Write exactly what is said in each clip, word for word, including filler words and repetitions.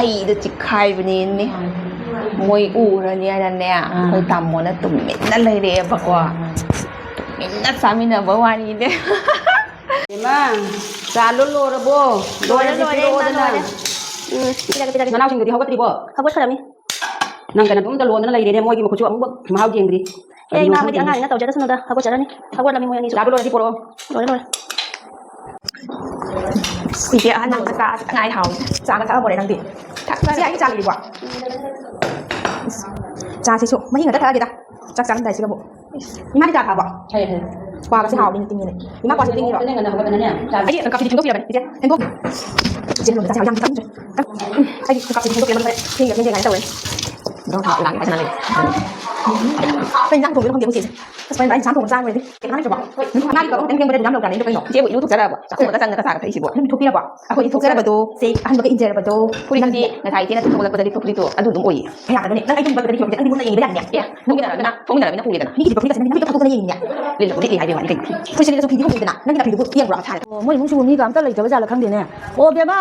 ꯑꯩꯗꯣ ꯆꯤꯛꯈꯥꯏꯕꯅꯤꯅꯦ꯫ ꯃꯣꯏ ꯎꯔꯅꯤ ꯍꯥꯏꯅꯅꯦ, ꯑꯩꯈꯣꯏ ꯇꯥꯃꯣꯅ ꯇꯨꯃꯤꯟꯅ ꯂꯩꯔꯛꯑꯦꯕꯀꯣ꯫ ꯇꯨꯃꯤꯟꯅ ꯆꯥꯃꯤꯟꯅꯕ ꯋꯥꯅꯤꯅꯦ꯫ ꯏꯃꯥ, ꯆꯥ ꯂꯣꯜ ꯂꯣꯏꯔꯕꯣ? ꯂꯣꯏꯔꯦ, ꯂꯣꯏꯔꯦ, ꯏꯃꯥ, ꯄꯤꯔꯛꯑꯣꯗꯅ꯫ ꯂꯣꯏꯔꯦ꯫ ꯎꯝ, ꯄꯤꯔꯒꯦ, ꯄꯤꯔꯒꯦ꯫ ꯅꯅꯥꯎꯁꯤꯡꯗꯨꯗꯤ ꯍꯧꯒꯠꯇ꯭ꯔꯤꯕꯣ? ꯍꯧꯒꯠꯈ꯭ꯔꯃꯤ꯫ ꯅꯪ ꯀꯩꯅꯣ ꯑꯗꯨꯝ ꯂꯣꯟꯗꯅ ꯂꯩꯔꯦꯅꯦ, ꯃꯣꯏꯒꯤ ꯃꯈꯨꯠꯁꯨ ꯑꯃꯨꯛ ꯃꯍꯥꯎ ꯌꯦꯡꯗ꯭ꯔꯤ꯫ ꯑꯦ, ꯀꯔꯤꯅꯣ ꯏꯃꯥ, ꯃꯣꯏꯗꯤ ꯈꯪꯗꯦꯅꯦ꯫ ꯑꯉꯥꯡꯅꯤꯅ ꯇꯧꯖꯔꯁꯅꯨꯗ, ꯍꯧꯒꯠꯆꯔꯅꯤ꯫ ꯍꯧꯒꯠꯂꯃꯤ ꯃꯣꯏ ꯑꯅꯤꯁꯨ꯫ ꯆꯥꯕ ꯂꯣꯏꯔꯗꯤ ꯄꯨꯔꯛꯑꯣ꯫ ꯂꯣꯏꯔꯦ, ꯂꯣꯏꯔꯦ꯫ ꯏꯆꯦ ꯑꯍꯟ ꯅꯪ ꯆꯥꯛ ꯆꯥꯗ ꯉꯥꯏ ꯍꯥꯎꯋꯤ꯫ ꯆꯥꯒ ꯊꯛꯑꯕꯣꯔꯦ ꯅꯪꯗꯤ? ꯊꯛ-, ꯏꯆꯦ, ꯑꯩꯒꯤ ꯆꯥ ꯂꯩꯔꯤꯕꯣ? ꯆꯥꯁꯤꯁꯨ ꯃꯍꯤ ꯉꯥꯛꯇ ꯊꯛꯑꯒꯦꯗ꯫ ꯆꯥꯛ ꯆꯥꯔꯝꯗꯥꯏꯁꯤꯗꯕꯨ꯫ ꯏꯃꯥꯗꯤ ꯆꯥ ꯊꯛꯑꯕꯣ? ꯊꯛꯑꯦ, ꯊꯛꯑꯦ꯫ ꯀ꯭ꯋꯥꯒꯁꯦ ꯍꯥꯎꯕꯅꯤ ꯇꯤꯡꯉꯤꯅꯦ꯫ ꯏꯃꯥ ꯀ꯭ꯋꯥꯁꯦ ꯇꯤꯡꯉꯤꯔꯣ? ꯍꯣꯔꯦꯟ ꯉꯟꯅ ꯍꯧꯒꯠꯄꯗꯅꯦ, ꯆꯥ ꯑꯩꯗꯤ ꯀꯞꯁꯤꯗꯤ ꯊꯦꯡꯗꯣꯛꯄꯤꯔꯕꯅꯤ, ꯏꯆꯦ꯫ ꯊꯦꯡꯗꯣꯛ-, ꯏꯆꯦ ꯂꯣꯟꯕꯗ ꯆꯥ ꯌꯥꯝ ꯆꯥꯅꯤꯡꯗ꯭ꯔꯦ꯫ ꯎꯝ, ꯑꯩꯗꯤ ꯀꯞꯁꯤꯗꯤ ꯊꯦꯡꯗꯣꯛꯄꯤꯔꯕꯅꯤ꯫ ꯊꯦꯡꯉꯦ, ꯊꯦꯡꯉꯦ ꯀꯥꯏꯅ ꯇꯧꯔꯦ꯫ ꯒ꯭ꯔꯣ ꯊꯥꯎ ꯂꯥꯡꯉꯦ ꯐꯖꯅ ꯂꯩ꯫ ꯀꯩ ꯏꯟꯖꯥꯡ ꯊꯣꯡꯗꯣꯏꯅꯣ ꯈꯪꯗꯦ ꯑꯩꯈꯣꯏ ꯆꯦꯁꯦ꯫ ꯑꯁ, ꯃꯥꯏ ꯏꯟꯁꯥꯡ ꯊꯣꯡꯕ ꯆꯥꯔꯨꯔꯗꯤ꯫ ꯀꯩꯅꯣ ꯍꯥꯏꯁꯤꯕꯣ? ꯉꯥꯒꯤ ꯀꯕꯛ ꯈꯤꯇꯪ ꯐꯦꯡꯕꯗ ꯑꯗꯨꯝ ꯌꯥꯝ ꯂꯧꯗ꯭ꯔꯥꯅꯦ, ꯑꯗꯨ ꯀꯩꯅꯣ? ꯏꯆꯦꯕꯨ ꯏꯔꯨ ꯊꯣꯛꯆꯔꯛꯑꯕꯣ? ꯆꯥꯛꯈꯨꯝꯗ ꯆꯪꯉꯒ ꯆꯥꯒ ꯊꯛꯏꯁꯤꯕꯣ? ꯅꯪ ꯊꯣꯛꯄꯤꯔꯕꯣ? ꯑꯩꯈꯣꯏꯗꯤ ꯊꯣꯛꯆꯔꯕꯗꯣ, ꯆꯦ ꯑꯍꯟꯕꯒ ꯏꯟꯖꯔꯕꯗꯣ꯫ ꯐꯨꯔꯤꯠꯇꯨꯗꯤ ꯉꯁꯥꯏ ꯏꯆꯦꯅ ꯊꯣꯛꯂꯛꯄꯗꯗꯤ ꯐꯨꯔꯤꯠꯇꯣ ꯑꯗꯨ ꯑꯗꯨꯝ ꯑꯣꯏꯌꯦ꯫ ꯌꯥꯗꯕꯅꯦ꯫ ꯅꯪ ꯑꯩ ꯇꯨꯝꯕꯗꯗꯤ ꯐꯤꯔꯣꯜꯁꯦ ꯅꯪꯗꯤ ꯃꯨꯟꯅ ꯌꯦꯡꯕ ꯌꯥꯅꯤꯅꯦ꯫ ꯑꯦ, ꯊꯣꯡꯃꯤꯟꯅꯔꯕꯅꯤꯅ, ꯊꯣꯡꯃꯤꯟꯅꯔꯕꯅꯤꯅ ꯄꯨꯔꯦꯗꯅ꯫ ꯃꯤꯒꯤꯗꯤ ꯐꯨꯔꯤꯠ ꯑꯁꯤꯅ ꯃꯤꯅ ꯊꯣꯛꯇꯅ ꯌꯦꯡꯉꯤꯅꯦ꯫ ꯂꯤꯂꯕꯨꯗꯤ ꯂꯤꯂꯤ ꯍꯥꯏꯕ ꯋꯥꯅꯤ ꯀꯩꯅꯣ꯫ ꯐꯨꯔꯤꯠꯁꯦ ꯂꯤꯂꯁꯨ ꯐꯤꯗꯤ ꯐꯧꯗꯦꯗꯅ꯫ ꯅꯪꯒꯤ ꯅꯥꯄꯤꯗꯨꯕꯨ ꯌꯦꯡꯕ꯭ꯔꯣ? ꯑꯣ, ꯃꯣꯏ ꯏꯃꯨꯡꯁꯤꯕꯨ ꯃꯤꯒ ꯑꯝꯇ ꯂꯩꯇꯕ ꯖꯥꯠꯂ ꯈꯪꯗꯦꯅꯦ꯫ ꯑꯣ, ꯕꯦꯝꯃ!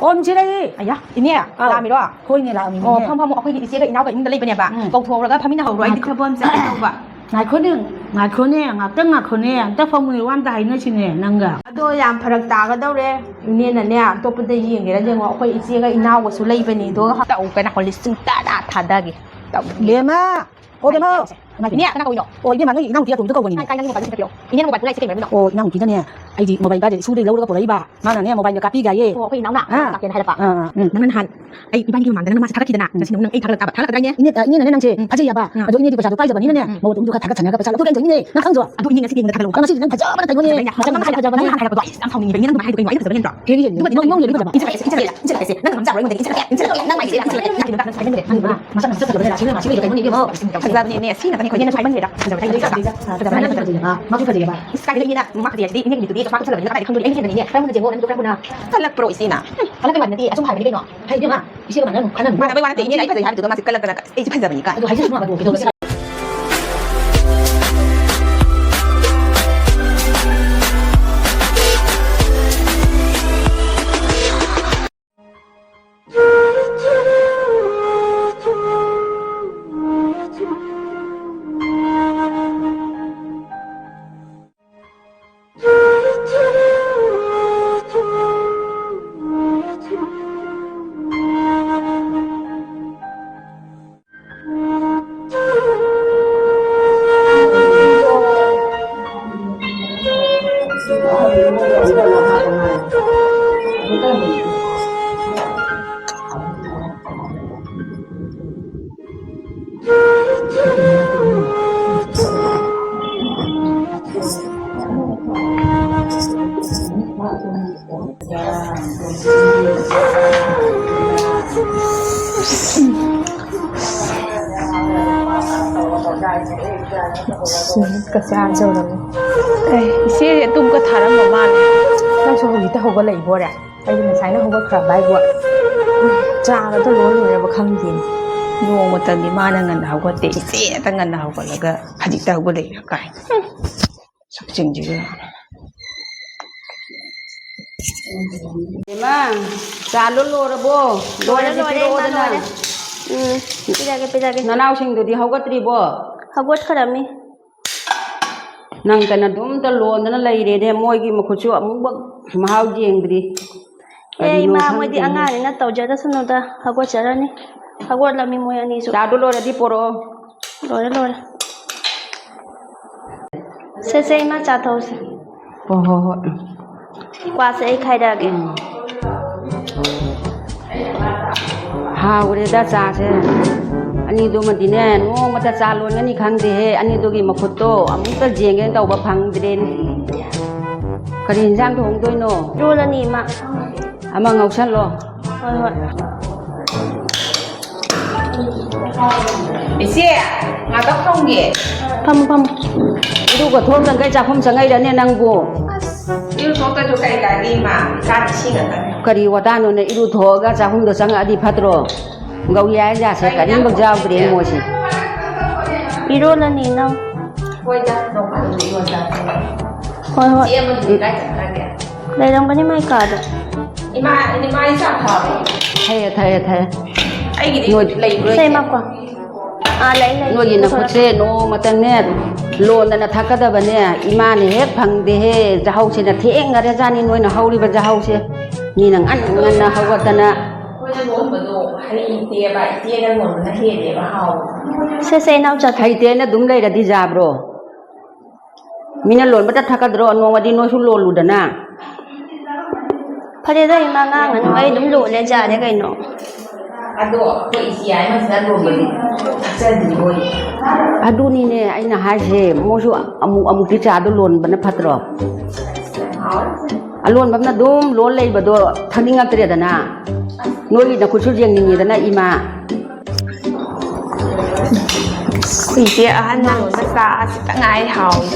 ꯑꯣ, ꯅꯨꯡꯁꯤꯔꯩ! ꯑꯌꯥ, ꯏꯅꯦ, ꯑꯥꯎ꯫ ꯂꯥꯛꯑꯝꯃꯤꯔꯣ? ꯍꯣꯏꯅꯦ, ꯂꯥꯛꯑꯝꯃꯤꯅꯦ꯫ ꯑꯣ, ꯐꯝ, ꯐꯝꯃꯣ, ꯑꯩꯈꯣꯏꯒꯤ ꯏꯆꯦꯒ ꯏꯅꯥꯎꯒ ꯏꯃꯨꯡꯗ ꯂꯩꯕꯅꯦꯕ꯫ ꯎꯝ꯫ ꯀꯧꯊꯣꯛꯍꯧꯔꯒ ꯐꯝꯃꯤꯟꯅꯍꯧꯔꯣ, ꯑꯩꯗꯤ ꯊꯕꯛ ꯑꯃ ꯆꯠꯀꯦ ꯇꯧꯕ꯫ ꯉꯥꯏꯈꯣꯅꯦ, ꯉꯥꯏꯈꯣꯅꯦ, ꯉꯥꯛꯇꯪ ꯉꯥꯏꯈꯣꯅꯦ, ꯑꯝꯇ ꯐꯝꯃꯨꯅꯦ, ꯋꯥ ꯑꯝꯇ ꯍꯥꯏꯅꯁꯤꯅꯦ, ꯅꯪꯒ꯫ ꯑꯗꯣ ꯌꯥꯝ ꯐꯔꯛ ꯇꯥꯒꯗꯧꯔꯦ, ꯏꯅꯦꯅꯅꯦ, ꯑꯇꯣꯞꯄꯗ ꯌꯦꯡꯒꯦꯔꯥ ꯌꯦꯡꯉꯣ, ꯑꯩꯈꯣꯏ ꯏꯆꯦꯒ ꯏꯅꯥꯎꯒꯁꯨ ꯂꯩꯕꯅꯤꯗꯣ꯫ ꯇꯧ ꯀꯩꯅꯣ, ꯍꯣꯂꯤꯁ ꯁꯨꯡꯇꯥ ꯇꯥ ꯊꯥꯗꯒꯦ꯫ ꯇꯧ꯫ ꯕꯦꯝꯃ! ꯑꯣ, ꯕꯦꯝꯃ! ꯏꯅꯦ, ꯀꯅꯥ ꯀꯧꯏꯅꯣ? ꯑꯣ, ꯏꯕꯦꯝꯃ, ꯅꯣꯏ ꯏꯅꯥꯎꯅꯨꯄꯤ ꯑꯇꯣꯝꯕꯤꯗꯣ ꯀꯧꯕꯅꯤ꯫ ꯀꯥꯏ, ꯀꯥꯏ, ꯅꯪꯒꯤ ꯃꯣꯕꯥꯏꯜꯗꯣ ꯈꯤꯇ ꯄꯤꯔꯛꯑꯣ꯫ ꯏꯅꯦ, ꯅꯪ ꯃꯣꯕꯥꯏꯜ ꯄꯨꯔꯥ ꯂꯩꯁꯤ ꯀꯩꯅꯣ, ꯏꯕꯦꯝꯃ? ꯑꯣ, ꯏꯅꯥꯎꯅꯨꯄꯤꯗꯅꯦ, ꯑꯩꯗꯤ ꯃꯣꯕꯥꯏꯜ ꯀꯥꯏꯗ ꯏꯁꯨꯗꯒꯤ ꯂꯧꯔꯒ ꯄꯨꯔꯛꯏꯕ꯫ ꯃꯥꯅꯅꯦ, ꯃꯣꯕꯥꯏꯜꯒ ꯀꯥꯞꯄꯤꯒꯥꯏꯌꯦ꯫ ꯑꯣ, ꯑꯩꯈꯣꯏ ꯏꯅꯥꯎꯅ ꯑꯥ꯫ ꯂꯥꯛꯀꯦꯅ ꯍꯥꯏꯔꯛꯄ꯫ ꯑꯥ, ꯑꯥ, ꯎꯝ꯫ ꯅꯪꯅ ꯅꯍꯥꯟ ꯑꯩ ꯏꯕꯥꯅꯤꯒꯤ ꯃꯃꯥꯡꯗ ꯅꯪꯅ ꯃꯥꯁꯦ ꯊꯥꯒꯠꯈꯤꯗꯅ, ꯎꯝ꯫ ꯉꯁꯤ ꯅꯪ ꯑꯩ ꯊꯥꯒꯠꯂꯛꯇꯕ, ꯊꯥꯒꯠꯂꯛꯀꯗ꯭ꯔꯥ, ꯏꯅꯦ? ꯏꯅꯦ, ꯑ, ꯏꯅꯦꯅꯅꯦ ꯅꯪꯁꯦ ꯎꯝ꯫ ꯊꯥꯖꯩꯌꯦꯕ꯫ ꯑꯥ꯫ ꯑꯗꯣ ꯏꯅꯦꯗꯤ ꯄꯩꯁꯥꯗꯣ ꯄꯥꯏꯗꯕꯅꯤꯅꯅꯦ, ꯎꯝ꯫ ꯃꯉꯣꯟꯗ ꯑꯗꯨꯝ ꯈꯔ ꯊꯥꯒꯠꯆꯅꯔꯒ ꯄꯩꯁꯥ ꯂꯧꯊꯣꯛꯀꯦꯅ ꯇꯧꯔꯤꯅꯦ꯫ ꯅꯪ ꯈꯪꯗ꯭ꯔꯣ? ꯑꯗꯨ ꯏꯅꯦ ꯉꯁꯤꯗꯤ ꯑꯩꯉꯣꯟꯗ ꯊꯥꯒꯠꯂꯛꯎ꯫ ꯉꯁꯤꯗꯤ ꯅꯪ ꯐꯖꯕꯅ ꯇꯧꯔꯤꯅꯦ꯫ ꯅꯪ ꯐꯖꯕꯅ ꯍꯥꯏꯔꯛꯄꯗꯣ ꯑꯩ ꯌꯥꯝ ꯁꯥꯎꯅꯤꯡꯉꯤꯕ꯫ ꯏꯅꯦ ꯅꯪ ꯑꯗꯨꯃꯥꯏꯅ ꯍꯥꯏꯔꯛꯄꯗꯣ ꯑꯩ ꯌꯥꯝ ꯁꯥꯎꯅꯤꯡꯉꯤꯕ꯫ ꯏꯅꯦ ꯅꯪ ꯅꯪ ꯌꯧꯅꯤꯡꯉꯤꯕ ꯖꯥꯠꯂꯣ? ꯏꯟꯁꯤꯜꯂꯛꯑꯦ, ꯏꯟꯁꯤꯜꯂꯛꯑꯦ, ꯏꯟꯁꯤꯜꯂꯛꯑꯦ꯫ ꯅꯪ ꯉꯝꯖꯔꯣꯏ ꯑꯩꯉꯣꯟꯗ, ꯏꯟꯁꯤꯜꯂꯛꯑꯦ, ꯏꯟꯁꯤꯜꯂꯛꯑꯦ꯫ ꯅꯪ ꯉꯝꯖꯔꯣꯏ ꯑꯩꯉꯣꯟꯗ, ꯏꯟꯁꯤꯜꯂꯛꯑꯦ, ꯏꯟꯁꯤꯜꯂꯛꯑꯦ꯫ ꯅꯪ ꯃꯥꯏꯁꯦ ꯏꯟꯁꯤꯜꯂꯛꯑꯦ, ꯏꯟꯁꯤꯜꯂꯛꯑꯦ꯫ ꯅꯪ ꯃꯁꯛ ꯃꯁꯛ ꯐꯖꯕꯅꯦ, ꯔꯥꯁꯤ ꯂꯩ, ꯔꯥꯁꯤ ꯂꯩ, ꯀꯩꯅꯣꯅꯦ, ꯏꯕꯦꯝꯃ꯫ ꯐꯖꯕꯅꯦ, ꯏꯅꯦ, ꯁꯤꯅ ꯐꯅꯤ, ꯈꯣꯏꯅꯦ, ꯁꯨꯃꯥꯏꯅ ꯂꯩꯔ꯫ ꯐꯖꯕꯅꯦ, ꯐꯖꯕꯅꯦ, ꯐꯖꯕꯅꯦ꯫ ꯏꯁ, ꯀꯥꯏꯗꯩ ꯏꯅꯦꯅ ꯃꯥ ꯐꯖꯩ ꯍꯥꯏꯁꯤꯗꯤ, ꯏꯅꯦꯒꯤ ꯅꯨꯄꯤꯗꯨꯗꯤ ꯃꯥ ꯐꯖꯕꯅꯤꯅ ꯀꯗꯥꯏꯗ ꯈꯪꯗꯣꯏꯅꯣ? ꯑꯩꯅ ꯍꯦꯟꯕꯅꯤꯅꯦ, ꯈꯔ ꯃꯨꯟꯅ ꯌꯦꯡꯉꯣ, ꯅꯪꯗꯣ ꯈꯔ ꯃꯨꯟꯅ꯫ ꯀꯜꯂꯛꯄ꯭ꯔꯣ ꯏꯆꯦꯅ? ꯀꯜꯂꯛꯄꯩ ꯋꯥꯗꯤ ꯅꯠꯇꯦ, ꯑꯁꯨꯝ ꯍꯥꯏꯕꯅꯤ ꯀꯩꯅꯣ꯫ ꯍꯥꯏꯗꯤ ꯃꯥ, ꯏꯆꯦꯒ ꯃꯥꯟꯅꯔꯅꯨ, ꯈꯟꯅꯅꯨ꯫ ꯃꯥꯟꯅꯕꯩ ꯋꯥ ꯅꯠꯇꯦ, ꯏꯅꯦꯅ ꯑꯩ ꯐꯖꯩ ꯍꯥꯏꯕꯗꯨꯗ ꯃꯥꯁꯦ ꯀꯜꯂꯛꯇꯅ, ꯑꯩꯁꯦ ꯐꯖꯕꯅꯤ ꯀꯥꯏ꯫ ꯑꯗꯨ ꯍꯥꯏꯖꯁꯅꯨ ꯍꯥꯏꯕ, ꯀꯩꯗꯧꯔꯒꯦ? ꯅꯨꯃꯤꯠꯀꯁꯦ ꯑꯥ ꯌꯧꯔꯝꯃꯦ꯫ ꯑꯦ, ꯏꯆꯦꯁꯦ ꯇꯨꯝꯒ ꯊꯥꯔꯝꯕ ꯃꯥꯜꯂꯦ꯫ ꯅꯪꯁꯨ ꯍꯧꯖꯤꯛꯇ ꯍꯧꯒꯠꯂꯛꯏꯕꯣꯔꯦ? ꯑꯩꯗꯤ ꯉꯁꯥꯏꯅ ꯍꯧꯒꯠꯈ꯭ꯔꯕ ꯍꯥꯏꯕꯣ꯫ ꯆꯥꯒꯗ ꯂꯣꯏ ꯂꯣꯏꯔꯕ ꯈꯪꯗꯦꯅꯦ꯫ ꯅꯣꯡꯃꯇꯗꯤ ꯃꯥꯅ ꯉꯟꯅ ꯍꯧꯒꯠꯇꯦ, ꯏꯆꯦ ꯉꯥꯛꯇ ꯉꯟꯅ ꯍꯧꯒꯠꯂꯒ ꯍꯧꯖꯤꯛꯇ ꯍꯧꯒꯠꯂꯛꯏꯔ ꯀꯥꯏ꯫ ꯁꯛꯁꯤꯡꯁꯤꯒ꯫ ꯏꯃꯥ, ꯆꯥ ꯂꯣꯜ ꯂꯣꯏꯔꯕꯣ? ꯂꯣꯏꯔꯦ, ꯂꯣꯏꯔꯗꯤ ꯂꯣꯏꯔꯦ, ꯏꯃꯥ, ꯄꯤꯔꯛꯑꯣꯗꯅ꯫ ꯂꯣꯏꯔꯦ꯫ ꯎꯝ, ꯄꯤꯔꯒꯦ, ꯄꯤꯔꯒꯦ꯫ ꯅꯅꯥꯎꯁꯤꯡꯗꯨꯗꯤ ꯍꯧꯒꯠꯇ꯭ꯔꯤꯕꯣ? ꯍꯧꯒꯠꯈ꯭ꯔꯃꯤ꯫ ꯅꯪꯇꯅ ꯑꯗꯨꯝꯇ ꯂꯣꯟꯗꯅ ꯂꯩꯔꯦꯅꯦ, ꯃꯣꯏꯒꯤ ꯃꯈꯨꯠꯁꯨ ꯑꯃꯨꯛꯐꯥꯎ ꯃꯍꯥꯎ ꯌꯦꯡꯗ꯭ꯔꯤ꯫ ꯑꯦ, ꯀꯔꯤꯅꯣ ꯏꯃꯥ, ꯃꯣꯏꯗꯤ ꯈꯪꯗꯦꯅꯦ꯫ ꯑꯉꯥꯡꯅꯤꯅ ꯇꯧꯖꯔꯁꯅꯨꯗ, ꯍꯧꯒꯠꯆꯔꯅꯤ꯫ ꯍꯧꯒꯠꯂꯝꯃꯤ ꯃꯣꯏ ꯑꯅꯤꯁꯨ꯫ ꯆꯥꯗꯨ ꯂꯣꯏꯔꯗꯤ ꯄꯣꯔꯛꯑꯣ꯫ ꯂꯣꯏꯔꯦ, ꯂꯣꯏꯔꯦ꯫ ꯁꯦ, ꯁꯦ, ꯏꯃꯥ, ꯆꯥ ꯊꯛꯎꯁꯦ꯫ ꯍꯣꯏ, ꯍꯣꯏ, ꯍꯣꯏ꯫ ꯀ꯭ꯋꯥꯁꯦ ꯑꯩ ꯈꯥꯏꯔꯛꯑꯒꯦ꯫ ꯎꯝ꯫ ꯍꯥꯎꯔꯦꯗ ꯆꯥꯁꯦ꯫ ꯑꯅꯤꯗꯨꯃꯗꯤꯅꯦ, ꯅꯣꯡꯃꯇ ꯆꯥ ꯂꯣꯟꯒꯅꯤ ꯈꯪꯗꯦꯍꯦ꯫ ꯑꯅꯤꯗꯨꯒꯤ ꯃꯈꯨꯠꯇꯣ ꯑꯃꯨꯛꯇ ꯌꯦꯡꯒꯦꯅ ꯇꯧꯕ ꯐꯪꯗ꯭ꯔꯦꯅꯦ꯫ ꯀꯔꯤ ꯏꯟꯖꯥꯡ ꯊꯣꯡꯗꯣꯏꯅꯣ? ꯏꯔꯣꯜꯂꯅꯤ, ꯏꯃꯥ꯫ ꯑꯃ ꯉꯧꯁꯜꯂꯣ꯫ ꯍꯣꯏ, ꯍꯣꯏ꯫ ꯏꯆꯦ, ꯉꯥꯛꯇꯪ ꯐꯝꯒꯦ꯫ ꯐꯝꯃꯨ, ꯐꯝꯃꯨ꯫ ꯏꯔꯨꯒ ꯊꯣꯛꯇꯈꯩ ꯆꯥꯛꯈꯨꯝ ꯆꯪꯉꯛꯏꯔꯅꯦ ꯅꯪꯕꯨ? ꯑꯁ, ꯏꯔꯨ ꯊꯣꯛꯇ꯭ꯔꯁꯨ ꯀꯩ ꯀꯥꯏꯒꯦ, ꯏꯃꯥ? ꯏꯆꯥ ꯏꯁꯤꯡ ꯉꯥꯛꯇꯅꯦ꯫ ꯀꯔꯤ ꯋꯥꯇꯥꯅꯣꯅꯦ? ꯏꯔꯨ ꯊꯣꯛꯑꯒ ꯆꯥꯛꯈꯨꯝꯗꯣ ꯆꯪꯉꯛꯑꯗꯤ ꯐꯠꯇ꯭ꯔꯣ? ꯒꯧꯔꯤ ꯍꯥꯏ ꯖꯥꯠꯁꯦ ꯀꯔꯤꯝꯐꯥꯎ ꯌꯥꯎꯗ꯭ꯔꯦ ꯃꯣꯏꯁꯦ꯫ ꯏꯔꯣꯜꯂꯅꯤ ꯏꯅꯥꯎ꯫ ꯍꯣꯏꯗ, ꯅꯣꯡ ꯐꯥꯗꯣꯛꯇꯤ ꯏꯔꯣꯜ ꯆꯥꯁꯦ꯫ ꯍꯣꯏ, ꯍꯣꯏ꯫ ꯏꯆꯦ ꯑꯃꯗꯨꯗꯤ ꯀꯥꯏ ꯆꯠꯈ꯭ꯔꯒꯦ? ꯂꯩꯔꯝꯒꯅꯤ ꯃꯥꯏ ꯀꯥꯗ꯫ ꯏꯃꯥ, ꯏꯃꯥ ꯏꯆꯥ ꯐꯥꯕ꯭ꯔꯣ? ꯊꯛꯑꯦ, ꯊꯛꯑꯦ, ꯊꯛꯑꯦ꯫ ꯑꯩꯒꯤꯗꯤ ꯅꯣꯏ ꯂꯩꯕ꯭ꯔꯣ ꯁꯦ, ꯏꯆꯦ? ꯏꯃꯥ ꯀꯣ꯫ ꯑꯥ, ꯂꯩ, ꯂꯩ꯫ ꯅꯣꯏꯒꯤ ꯅꯈꯨꯠꯁꯦ ꯅꯣꯡꯃꯇꯅꯦ ꯂꯣꯟꯗꯅ ꯊꯛꯀꯗꯕꯅꯦ꯫ ꯏꯃꯥꯅ ꯍꯦꯛ ꯐꯪꯗꯦꯍꯦ꯫ ꯆꯥꯛꯍꯧꯁꯤꯅ ꯊꯦꯡꯈꯔꯦꯖꯥꯠꯅꯤ, ꯅꯣꯏꯅ ꯍꯧꯔꯤꯕ ꯆꯥꯛꯍꯧꯁꯦ꯫ ꯃꯤꯅ ꯉꯟ ꯉꯟꯅ ꯍꯧꯒꯠꯇꯅ꯫ ꯑꯩꯈꯣꯏꯅ ꯂꯣꯟꯕꯗꯣ ꯍꯩꯇꯦꯕ, ꯏꯆꯦꯅ ꯂꯣꯟꯕꯅ ꯍꯦꯜꯂꯦꯕ ꯍꯥꯎꯕ꯫ ꯁꯦ, ꯁꯦ, ꯏꯅꯥꯎꯆꯥ꯫ ꯍꯩꯇꯦꯅ ꯑꯗꯨꯝ ꯂꯩꯔꯗꯤ ꯌꯥꯕ꯭ꯔꯣ? ꯃꯤꯅ ꯂꯣꯟꯕꯇ ꯊꯛꯀꯗ꯭ꯔꯣ? ꯅꯣꯡꯃꯗꯤ ꯅꯣꯏꯁꯨ ꯂꯣꯜꯂꯨꯗꯅ꯫ ꯐꯔꯦꯗ, ꯏꯃꯥ, ꯉꯥꯡꯉꯅꯨ꯫ ꯑꯩ ꯑꯗꯨꯝ ꯂꯣꯜꯂꯦ, ꯌꯥꯔꯦ ꯀꯩꯅꯣ꯫ ꯑꯗꯣ ꯑꯩꯈꯣꯏ ꯏꯆꯦ ꯑꯃꯁꯤꯅ ꯂꯣꯟꯕꯗꯤ ꯊꯛꯆꯅꯤꯡꯉꯤ ꯃꯣꯏ꯫ ꯑꯗꯨꯅꯤꯅꯦ ꯑꯩꯅ ꯍꯥꯏꯁꯦ, ꯃꯣꯏꯁꯨ ꯑꯃꯨꯛ ꯑꯃꯨꯛꯇꯤ ꯆꯥꯗꯣ ꯂꯣꯟꯕꯅ ꯐꯠꯇ꯭ꯔꯣ? ꯑꯂꯣꯟꯕꯝꯅ ꯑꯗꯨꯝ ꯂꯣꯟ ꯂꯩꯕꯗꯣ ꯊꯛꯅꯤꯡꯉꯛꯇ꯭ꯔꯦꯗꯅ꯫ ꯅꯣꯏꯒꯤ ꯅꯈꯨꯠꯁꯨ ꯌꯦꯡꯅꯤꯡꯉꯤꯗꯅ, ꯏꯃꯥ꯫ ꯏꯆꯦ ꯑꯍꯟ ꯂꯣꯟꯕ ꯆꯥ ꯈꯤꯇꯪ ꯉꯥꯏ ꯍꯥꯎꯏ꯫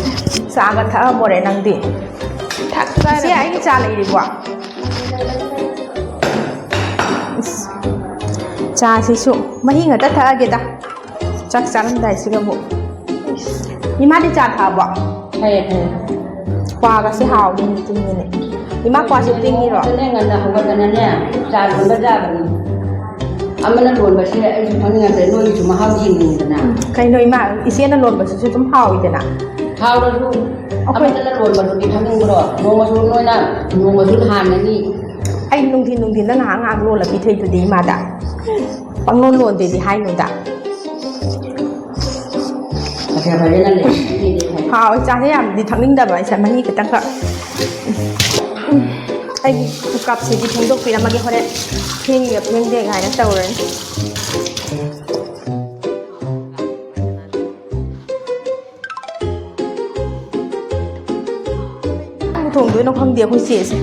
ꯆꯥꯒ ꯊꯛꯑꯝꯃꯣꯔꯦ ꯅꯪꯗꯤ? ꯊꯛꯆꯔꯦ꯫ ꯏꯆꯦ, ꯑꯩꯒꯤ ꯆꯥ ꯂꯩꯔꯤꯕꯣ? ꯏꯁ, ꯆꯥꯁꯤꯁꯨ ꯃꯍꯤ ꯉꯥꯛꯇ ꯊꯛꯑꯒꯦꯗ꯫ ꯆꯥꯛ ꯆꯥꯔꯝꯗꯥꯏꯁꯤꯒ ꯑꯃꯨꯛ꯫ ꯏꯃꯥꯗꯤ ꯆꯥ ꯊꯛꯑꯕꯣ? ꯐꯩꯌꯦ, ꯐꯩꯌꯦ꯫ ꯀ꯭ꯋꯥꯒꯁꯦ ꯍꯥꯎꯅꯤ, ꯇꯤꯡꯉꯤꯅꯦ꯫ ꯏꯃꯥ, ꯀ꯭ꯋꯥꯁꯦ ꯇꯤꯡꯉꯤꯔꯣ? ꯅꯣꯡꯃꯗꯅꯦ ꯉꯟꯅ ꯍꯧꯒꯠꯇꯅꯅꯦ, ꯆꯥ ꯂꯣꯟꯕ ꯌꯥꯕꯅꯤ꯫ ꯑꯃꯅ ꯂꯣꯟꯕꯁꯦ ꯑꯩꯁꯨ ꯊꯛꯅꯤꯡꯉꯛꯇ꯭ꯔꯦ, ꯅꯣꯏꯒꯤꯁꯨ ꯃꯍꯥꯎ ꯌꯦꯡꯅꯤꯡꯉꯤꯗꯅ꯫ ꯎꯝ, ꯀꯩꯅꯣ ꯏꯃꯥ, ꯏꯆꯦꯅ ꯂꯣꯟꯕꯁꯤꯁꯨ ꯑꯗꯨꯝ ꯍꯥꯎꯋꯤꯗꯅ꯫ ꯍꯥꯎꯔꯁꯨ ꯑꯩꯈꯣꯏ ꯑꯃꯠꯇꯅ ꯂꯣꯟꯕꯗꯨꯗꯤ ꯊꯛꯅꯤꯡꯕ꯭ꯔꯣ? ꯅꯣꯡꯃꯁꯨ ꯅꯣꯏꯅ, ꯅꯣꯡꯃꯁꯨ ꯍꯥꯟꯒꯅꯤ꯫ ꯑꯩ ꯅꯨꯡꯊꯤꯟ ꯅꯨꯡꯊꯤꯟꯗ ꯉꯥꯏꯍꯥꯛ ꯉꯥꯏꯍꯥꯛ ꯂꯣꯜꯂ ꯄꯤꯊꯛꯏꯗꯨꯗꯤ ꯏꯃꯥꯗ꯫ ꯄꯪꯂꯣꯟ ꯂꯣꯟꯗꯦꯗꯤ ꯍꯥꯏꯅꯨꯗ꯫ ꯃꯊꯦꯜ ꯐꯔꯦ ꯅꯪꯗꯤ꯫ ꯍꯥꯎ, ꯆꯥꯁꯦ ꯌꯥꯝꯗꯤ ꯊꯛꯅꯤꯡꯗꯕ ꯑꯩꯁꯦ, ꯃꯍꯤ ꯈꯤꯇꯪꯈꯛ꯫ ꯎꯝ, ꯑꯩꯒꯤ ꯀꯞꯁꯤꯗꯤ ꯐꯦꯡꯗꯣꯛꯄꯤꯔꯝꯃꯒꯦ, ꯍꯣꯔꯦꯟ ꯐꯦꯡꯉꯤꯒ ꯐꯦꯡꯗꯦ ꯀꯥꯏꯅ ꯇꯧꯔꯅꯤ꯫ ꯀꯩ ꯊꯣꯡꯗꯣꯏꯅꯣ ꯈꯪꯗꯦ ꯑꯩꯈꯣꯏ ꯆꯦꯁꯦ꯫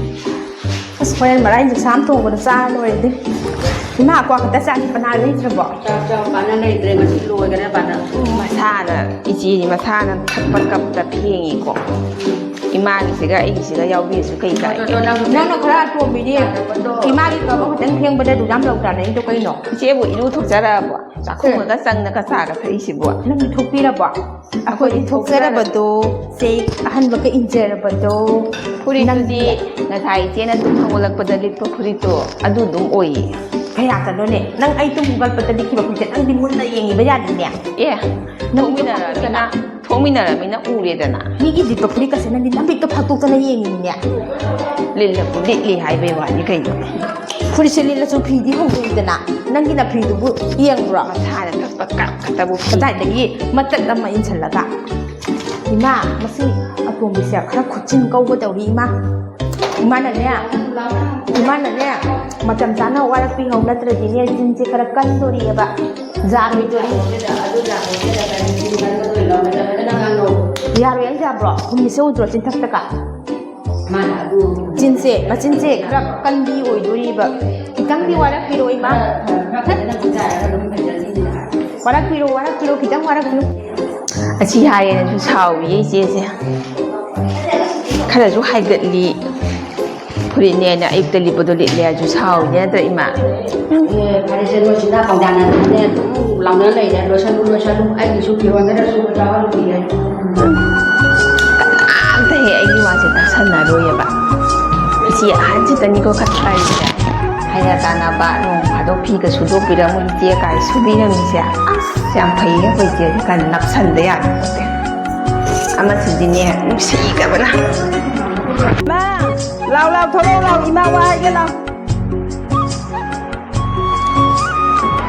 ꯑꯁ, ꯍꯣꯔꯦꯟ ꯃꯔꯥꯏ ꯌꯦꯟꯁꯥꯡ ꯊꯣꯡꯕꯗ ꯆꯥꯔ ꯂꯣꯏꯔꯦ ꯑꯗꯨ꯫ ꯏꯃꯥ, ꯀ꯭ꯋꯥ ꯈꯛꯇ ꯆꯥꯅꯤ, ꯄꯅꯥ ꯂꯩꯇ꯭ꯔꯕꯣ? ꯆꯥꯛ ꯆꯥꯎ, ꯄꯅꯥ ꯂꯩꯇ꯭ꯔꯦ, ꯉꯁꯤ ꯂꯣꯏꯈꯔꯦ ꯄꯅꯥ꯫ ꯃꯁꯥꯅ, ꯏꯆꯦꯗꯤ ꯃꯁꯥꯅ ꯊꯛꯄ ꯀꯞꯇ ꯐꯦꯡꯉꯤꯀꯣ꯫ ꯏꯃꯥꯒꯤꯁꯤꯒ ꯑꯩꯒꯤꯁꯤꯒ ꯌꯥꯎꯕꯤꯔꯁꯨ ꯀꯩ ꯀꯥꯏꯒꯦ? ꯅꯪꯅ ꯈꯔ ꯑꯇꯣꯝꯕꯤꯅꯤ꯫ ꯏꯃꯥꯒꯤ ꯀꯞ ꯑꯃꯈꯛꯇꯪ ꯐꯦꯡꯕꯗ ꯑꯗꯨ ꯌꯥꯝ ꯂꯧ ꯇꯥꯅꯩꯗꯣ ꯀꯩꯅꯣ? ꯏꯆꯦꯕꯨ ꯏꯔꯨ ꯊꯣꯛꯆꯔꯛꯑꯕꯣ? ꯆꯥꯛꯈꯨꯝꯒ ꯆꯪꯗꯅ ꯆꯥꯒ ꯊꯛꯏꯁꯤꯕꯣ? ꯅꯪꯗꯤ ꯊꯣꯛꯄꯤꯔꯕꯣ? ꯑꯩꯈꯣꯏꯗꯤ ꯊꯣꯛꯆꯔꯕꯗꯣ, ꯆꯦ ꯑꯍꯟꯕꯒ ꯏꯟꯖꯔꯕꯗꯣ꯫ ꯐꯨꯔꯤꯠꯇꯨꯗꯤ ꯅꯪꯗꯤ ꯉꯁꯥꯏ ꯏꯆꯦꯅ ꯇꯨꯝ ꯍꯧꯒꯠꯂꯛꯄꯗ ꯂꯤꯠꯄ ꯐꯨꯔꯤꯠꯇꯣ ꯑꯗꯨ ꯑꯗꯨꯝ ꯑꯣꯏꯌꯦ꯫ ꯀꯌꯥꯗꯅꯣꯅꯦ? ꯅꯪ ꯑꯩ ꯇꯨꯝ ꯍꯧꯒꯠꯄꯗ ꯂꯤꯠꯈꯤꯕ ꯐꯨꯔꯤꯠꯁꯦ ꯅꯪꯗꯤ ꯃꯨꯟꯅ ꯌꯦꯡꯉꯤꯕ ꯌꯥꯗꯦꯅꯦ꯫ ꯑꯦ, ꯅꯪꯗꯤ ꯊꯣꯛꯃꯤꯟꯅꯔꯃꯤꯅ, ꯊꯣꯛꯃꯤꯟꯅꯔꯃꯤꯅ ꯎꯔꯦꯗꯅ꯫ ꯃꯤꯒꯤ ꯂꯤꯠꯄ ꯐꯨꯔꯤꯠꯀꯁꯦ ꯅꯪꯗꯤ ꯅꯃꯤꯠꯇꯣ ꯐꯥꯛꯇꯣꯛꯇꯅ ꯌꯦꯡꯉꯤꯅꯤꯅꯦ꯫ ꯂꯤꯠꯂꯕꯨ ꯂꯤꯠꯂꯤ ꯍꯥꯏꯕꯩ ꯋꯥꯅꯤ ꯀꯩꯅꯣ꯫ ꯐꯨꯔꯤꯠꯁꯦ ꯂꯤꯠꯂꯁꯨ ꯐꯤꯗꯤ ꯍꯣꯡꯗꯣꯛꯏꯗꯅ꯫ ꯅꯪꯒꯤ ꯅꯐꯤꯗꯨꯕꯨ ꯌꯦꯡꯕ꯭ꯔꯣ? ꯃꯁꯥꯅ ꯊꯛꯄ ꯀꯞ ꯈꯛꯇꯕꯨ ꯐꯤ꯫ ꯀꯗꯥꯏꯗꯒꯤ ꯃꯇꯠ ꯑꯃ ꯏꯟꯁꯤꯜꯂꯒ? ꯏꯃꯥ, ꯃꯁꯤ ꯑꯇꯣꯝꯕꯤꯁꯦ ꯈꯔ ꯈꯨꯠꯆꯤꯟ ꯀꯧꯕ ꯇꯧꯔꯤ, ꯏꯃꯥ꯫ ꯏꯃꯥꯅꯅꯦ, ꯏꯃꯥꯅꯅꯦ, ꯃꯇꯝ ꯆꯥꯅ ꯋꯥꯔꯛꯄꯤꯍꯧ, ꯅꯠꯇ꯭ꯔꯗꯤꯅꯦ, ꯆꯤꯟꯁꯦ ꯈꯔ ꯀꯟꯗꯣꯔꯤꯑꯕ, ꯌꯥꯔꯣꯏꯗꯣꯔꯤ꯫ ꯌꯥꯔꯣꯏ ꯍꯥꯏ ꯌꯥꯕ꯭ꯔꯣ? ꯍꯨꯝꯃꯤꯁꯦ ꯎꯗ꯭ꯔꯣ, ꯆꯤꯟꯊꯛꯇꯒ? ꯆꯤꯟꯁꯦ, ꯃꯆꯤꯟꯁꯦ ꯈꯔ ꯀꯟꯕꯤ ꯑꯣꯏꯗꯣꯔꯤꯕ꯫ ꯈꯤꯇꯪꯗꯤ ꯋꯥꯔꯛꯄꯤꯔꯣ, ꯏꯃꯥ꯫ ꯋꯥꯔꯛꯄꯤꯔꯣ, ꯋꯥꯔꯛꯄꯤꯔꯣ, ꯈꯤꯇꯪ ꯋꯥꯔꯛꯄꯤꯔꯣ꯫ ꯑꯁꯤ ꯍꯥꯏꯌꯦꯅꯁꯨ ꯁꯥꯎꯔꯤꯌꯦ ꯏꯆꯦꯁꯦ꯫ ꯈꯔꯁꯨ ꯍꯥꯏꯒꯠꯂꯤ꯫ ꯐꯨꯔꯤꯠꯅꯦꯅ ꯑꯌꯨꯛꯇ ꯂꯤꯠꯄꯗꯣ ꯂꯤꯠꯂꯦ ꯍꯥꯏꯁꯨ ꯁꯥꯎꯔꯤꯅꯦ ꯅꯠꯇ꯭ꯔ, ꯏꯃꯥ? ꯑꯦ, ꯐꯔꯦꯁꯦ, ꯅꯣꯏ ꯆꯤꯟꯖꯥꯛ ꯀꯧꯗꯥꯅꯗꯅꯅꯦ ꯑꯗꯨꯝ ꯂꯥꯎꯅ ꯂꯩꯔꯦ꯫ ꯂꯣꯏꯁꯜꯂꯨ, ꯂꯣꯏꯁꯜꯂꯨ, ꯑꯩꯒꯤꯁꯨ ꯐꯤꯔꯣꯟ ꯈꯔ ꯁꯨꯕ ꯌꯥꯎꯍꯜꯂꯨꯈꯤꯒꯦ꯫ ꯀꯅꯥꯝꯇ ꯍꯦꯛ ꯑꯩꯒꯤ ꯋꯥꯁꯦ ꯇꯥꯁꯟꯅꯔꯣꯏꯑꯕ꯫ ꯏꯆꯦ ꯑꯍꯟꯁꯤꯗꯅꯤꯀꯣ ꯈꯔ ꯐꯔꯤꯁꯦ꯫ ꯍꯥꯏꯅ ꯇꯥꯟꯅꯕ, ꯅꯣꯡ ꯐꯥꯗꯣꯛ ꯐꯤꯒ ꯁꯨꯗꯣꯛꯄꯤꯔꯝꯃꯨ ꯏꯆꯦ ꯀꯥꯏ ꯁꯨꯕꯤꯔꯝꯃꯤꯁꯦ꯫ ꯑꯁ, ꯌꯥꯝ ꯐꯩꯌꯦ ꯑꯩꯈꯣꯏ ꯏꯆꯦꯁꯦ ꯀꯥꯏꯅ ꯅꯞꯁꯟꯗ ꯌꯥꯔꯦ꯫ ꯑꯃꯁꯤꯗꯤꯅꯦ ꯅꯨꯡꯁꯤꯗꯕꯅ꯫ ꯃꯥ, ꯂꯥꯎ, ꯂꯥꯎ, ꯊꯣꯛꯂꯛꯑꯣ, ꯂꯥꯎ, ꯏꯃꯥ ꯋꯥ ꯍꯥꯏꯒꯦ ꯂꯥꯎ꯫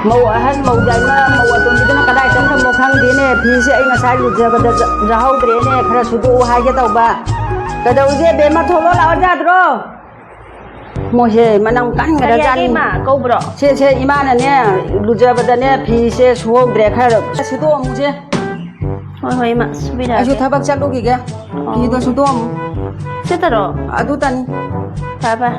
ꯃꯧ ꯑꯍꯟ, ꯃꯧ ꯌꯥꯏꯃ, ꯃꯧ ꯑꯇꯣꯝꯕꯤꯗꯨꯅ ꯀꯗꯥꯏ ꯆꯠꯈ꯭ꯔꯃꯣ ꯈꯪꯗꯦꯅꯦ꯫ ꯐꯤꯁꯦ ꯑꯩ ꯉꯁꯥꯏ ꯂꯨꯖꯕꯗ ꯆ-, ꯆꯥꯍꯧꯗ꯭ꯔꯦꯅꯦ꯫ ꯈꯔ ꯁꯨꯗꯣꯛꯎ ꯍꯥꯏꯒꯦ ꯇꯧꯕ꯫ ꯀꯩꯗꯧꯔꯤꯒꯦ, ꯕꯦꯝꯃ? ꯊꯣꯛꯂꯛꯑꯣ ꯂꯥꯛꯑꯣ ꯌꯥꯗ꯭ꯔꯣ? ꯃꯣꯏꯁꯦ ꯃꯅꯝ ꯀꯟꯈ꯭ꯔꯖꯥꯠꯅꯤ꯫ ꯀꯔꯤ ꯍꯥꯏꯒꯦ, ꯏꯃꯥ? ꯀꯧꯕ꯭ꯔꯣ? ꯁꯦ, ꯁꯦ, ꯏꯃꯥꯅꯅꯦ, ꯂꯨꯖꯕꯗꯅꯦ, ꯐꯤꯁꯦ ꯁꯨꯍꯧꯗ꯭ꯔꯦ, ꯈꯔ ꯁꯨꯗꯣꯛꯑꯝꯃꯨꯁꯦ꯫ ꯍꯣꯏ, ꯍꯣꯏ, ꯏꯃꯥ, ꯁꯨꯕꯤꯔꯛꯑꯒꯦ꯫ ꯑꯩꯁꯨ ꯊꯕꯛ ꯆꯠꯂꯨꯈꯤꯒꯦ꯫ ꯑꯣ꯫ ꯐꯤꯗꯣ ꯁꯨꯗꯣꯛꯑꯝꯃꯨ꯫ ꯁꯤꯗꯔꯣ? ꯑꯗꯨꯇꯅꯤ꯫ ꯐꯔꯦ, ꯐꯔꯦ꯫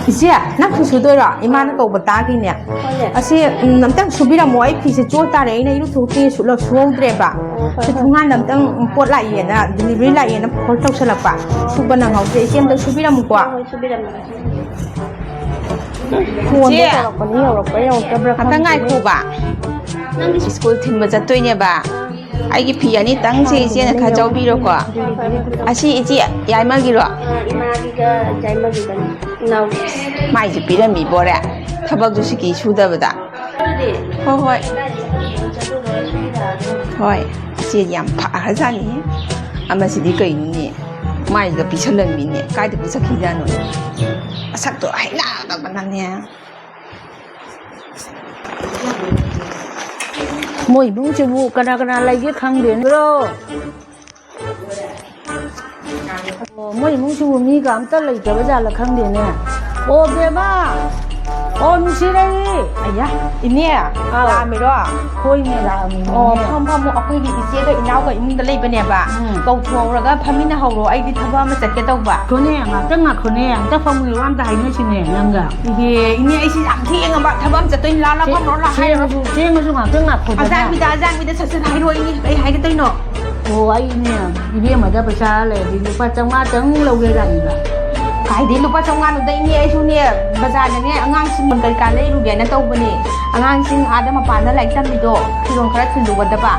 ꯏꯆꯦ, ꯅꯪꯁꯨ ꯁꯨꯗꯣꯏꯔꯣ? ꯏꯃꯥꯅ ꯀꯧꯕ ꯇꯥꯈꯤꯅꯦ꯫ ꯍꯣꯏꯅꯦ꯫ ꯑꯁꯤ, ꯎꯝ, ꯑꯝꯇꯪ ꯁꯨꯕꯤꯔꯝꯃꯣ꯫ ꯑꯩ ꯐꯤꯁꯦ ꯆꯣꯠ ꯇꯥꯔꯦ꯫ ꯑꯩꯅ ꯏꯔꯨꯊꯣꯛꯇꯦ, ꯁꯨ-, ꯁꯨꯍꯧꯗ꯭ꯔꯦꯕ꯫ ꯑꯣ, ꯐꯔꯦ, ꯁꯤ ꯐꯔꯦ꯫ ꯊꯣꯡꯒꯥꯟꯗ ꯑꯝꯇꯪ ꯄꯣꯠ ꯂꯥꯛꯏꯌꯦꯅ, delivery ꯂꯥꯛꯏꯌꯦꯅ ꯐꯣꯟ ꯇꯧꯁꯜꯂꯛꯄ꯫ ꯁꯨꯕ ꯅꯪꯍꯧꯗ꯭ꯔꯦ꯫ ꯏꯆꯦ, ꯑꯝꯇ ꯁꯨꯕꯤꯔꯝꯃꯨꯀꯣ꯫ ꯍꯣꯏ, ꯍꯣꯏ, ꯁꯨꯕꯤꯔꯝꯃꯒꯦ꯫ ꯐꯣꯟꯗꯣ ꯏꯆꯦ! ꯇꯧꯔꯛꯄꯅꯤ, ꯌꯧꯔꯛꯄ꯭ꯔꯥ ꯌꯧꯔꯛꯇꯕ꯭ꯔꯥ ꯉꯥꯛꯇꯪ ꯈꯪꯗꯦꯅꯦ꯫ ꯉꯥꯏꯈꯣꯕ꯫ ꯅꯪꯗꯤ ꯁ꯭ꯀꯨꯜ ꯊꯤꯟꯕ ꯆꯠꯇꯣꯏꯅꯦꯕ꯫ ꯑꯩꯒꯤ ꯐꯤ ꯑꯅꯤꯇꯪꯁꯦ ꯏꯆꯦꯅ ꯈꯔ ꯆꯧꯕꯤꯔꯣꯀꯣ꯫ ꯍꯣꯏ, ꯍꯣꯏ, ꯍꯣꯏ꯫ ꯑꯁꯤ ꯏꯆꯦ ꯌꯥꯏꯃꯒꯤꯔꯣ? ꯑ, ꯏꯃꯥꯒꯤꯒ ꯌꯥꯏꯃꯒꯤꯒꯅꯤ, ꯏꯅꯥꯎꯒꯤ꯫ ꯃꯥꯏꯁꯦ ꯄꯤꯔꯝꯃꯤꯕꯣꯔꯦ, ꯊꯕꯛꯁꯨ ꯁꯤꯀꯤ ꯁꯨꯗꯕꯗ꯫ ꯑꯗꯨꯗꯤ ꯍꯣꯏ, ꯍꯣꯏ꯫ ꯍꯣꯏ, ꯏꯆꯦ ꯌꯥꯝ ꯐꯈ꯭ꯔꯖꯥꯠꯅꯤ꯫ ꯑꯃꯁꯤꯗꯤ ꯀꯩꯅꯣꯅꯦ? ꯃꯥꯏꯒ ꯄꯤꯁꯜꯂꯝꯃꯤꯅꯦ꯫ ꯀꯥꯏꯗ ꯄꯨꯆꯠꯈꯤꯖꯥꯠꯅꯣ? ꯃꯁꯛꯇꯣ ꯍꯩꯅꯗꯕꯅꯅꯦ꯫ ꯃꯣꯏ ꯏꯃꯨꯡꯁꯤꯕꯨ ꯀꯅꯥ ꯀꯅꯥ ꯂꯩꯒꯦ ꯈꯪꯗꯦꯅꯦ꯫ ꯑꯣ, ꯃꯣꯏ ꯏꯃꯨꯡꯁꯤꯕꯨ ꯃꯤꯒ ꯑꯝꯇ ꯂꯩꯇꯕ ꯖꯥꯠꯂ ꯈꯪꯗꯦꯅꯦ꯫ ꯑꯣ, ꯕꯦꯝꯃ! ꯑꯣ, ꯅꯨꯡꯁꯤꯔꯩ꯫ ꯑꯌꯥ, ꯏꯅꯦ, ꯑꯥꯎ꯫ ꯂꯥꯛꯑꯝꯃꯤꯔꯣ? ꯍꯣꯏꯅꯦ, ꯂꯥꯛꯑꯝꯃꯤꯅꯦ꯫ ꯑꯣ, ꯐꯝ, ꯐꯝꯃꯣ, ꯑꯩꯈꯣꯏꯒꯤ ꯏꯆꯦꯒ ꯏꯅꯥꯎꯒ ꯏꯃꯨꯡꯗ ꯂꯩꯕꯅꯦꯕ꯫ ꯎꯝ꯫ ꯀꯧꯊꯣꯛꯍꯧꯔꯒ ꯐꯝꯃꯤꯟꯅꯍꯧꯔꯣ, ꯑꯩꯗꯤ ꯊꯕꯛ ꯑꯃ ꯆꯠꯀꯦ ꯇꯧꯕ꯫ ꯉꯥꯏꯈꯣꯅꯦ, ꯉꯥꯛꯇꯪ ꯉꯥꯏꯈꯣꯅꯦ, ꯑꯝꯇ ꯐꯝꯃꯨ, ꯋꯥ ꯑꯝꯇ ꯍꯥꯏꯅꯁꯤꯅꯦ, ꯅꯪꯒ꯫ ꯏꯍꯦ, ꯏꯅꯦ, ꯑꯩꯁꯦ ꯌꯥꯝ ꯊꯦꯡꯉꯕ, ꯊꯕꯛ ꯑꯃ ꯆꯠꯇꯣꯏꯅꯤ, ꯂꯥꯛꯑꯣ, ꯂꯥꯛꯑꯣ, ꯐꯝꯃꯨꯔꯣ, ꯂꯥꯛꯑꯣ, ꯍꯥꯏꯔꯣ꯫ ꯊꯦꯡꯉꯁꯨ, ꯊꯦꯡꯉꯁꯨ ꯉꯥꯛꯇꯪ ꯉꯥꯏꯈꯣꯗꯅ꯫ ꯑꯖꯥꯡꯕꯤꯗ, ꯑꯖꯥꯡꯕꯤꯗ ꯁꯠ ꯁꯠ ꯍꯥꯏꯔꯣ, ꯏꯅꯦ, ꯀꯩ ꯍꯥꯏꯒꯦ ꯇꯧꯔꯤꯅꯣ? ꯑꯣ, ꯑꯩꯅꯦ, ꯏꯕꯦꯝꯃꯗ ꯄꯩꯁꯥ ꯂꯩꯔꯗꯤ ꯂꯨꯄꯥ ꯆꯥꯝꯃꯉꯥꯇꯪ ꯂꯧꯒꯦ ꯂꯥꯛꯏꯕ꯫ ꯀꯥꯏꯗꯩ ꯂꯨꯄꯥ ꯆꯥꯝꯃꯉꯥꯅꯣꯗ, ꯏꯅꯦ? ꯑꯩꯁꯨꯅꯦ, ꯕꯖꯥꯔꯗꯅꯦ ꯑꯉꯥꯡꯁꯤꯡ ꯀꯩꯀꯥ ꯂꯩꯔꯨꯒꯦꯅ ꯇꯧꯕꯅꯦ꯫ ꯑꯉꯥꯡꯁꯤꯡ ꯑꯥꯗ ꯃꯄꯥꯟꯗ ꯂꯥꯏꯔꯤꯛ ꯇꯝꯃꯤꯗꯣ, ꯐꯤꯔꯣꯜ ꯈꯔ ꯊꯤꯜꯂꯨꯒꯗꯕ꯫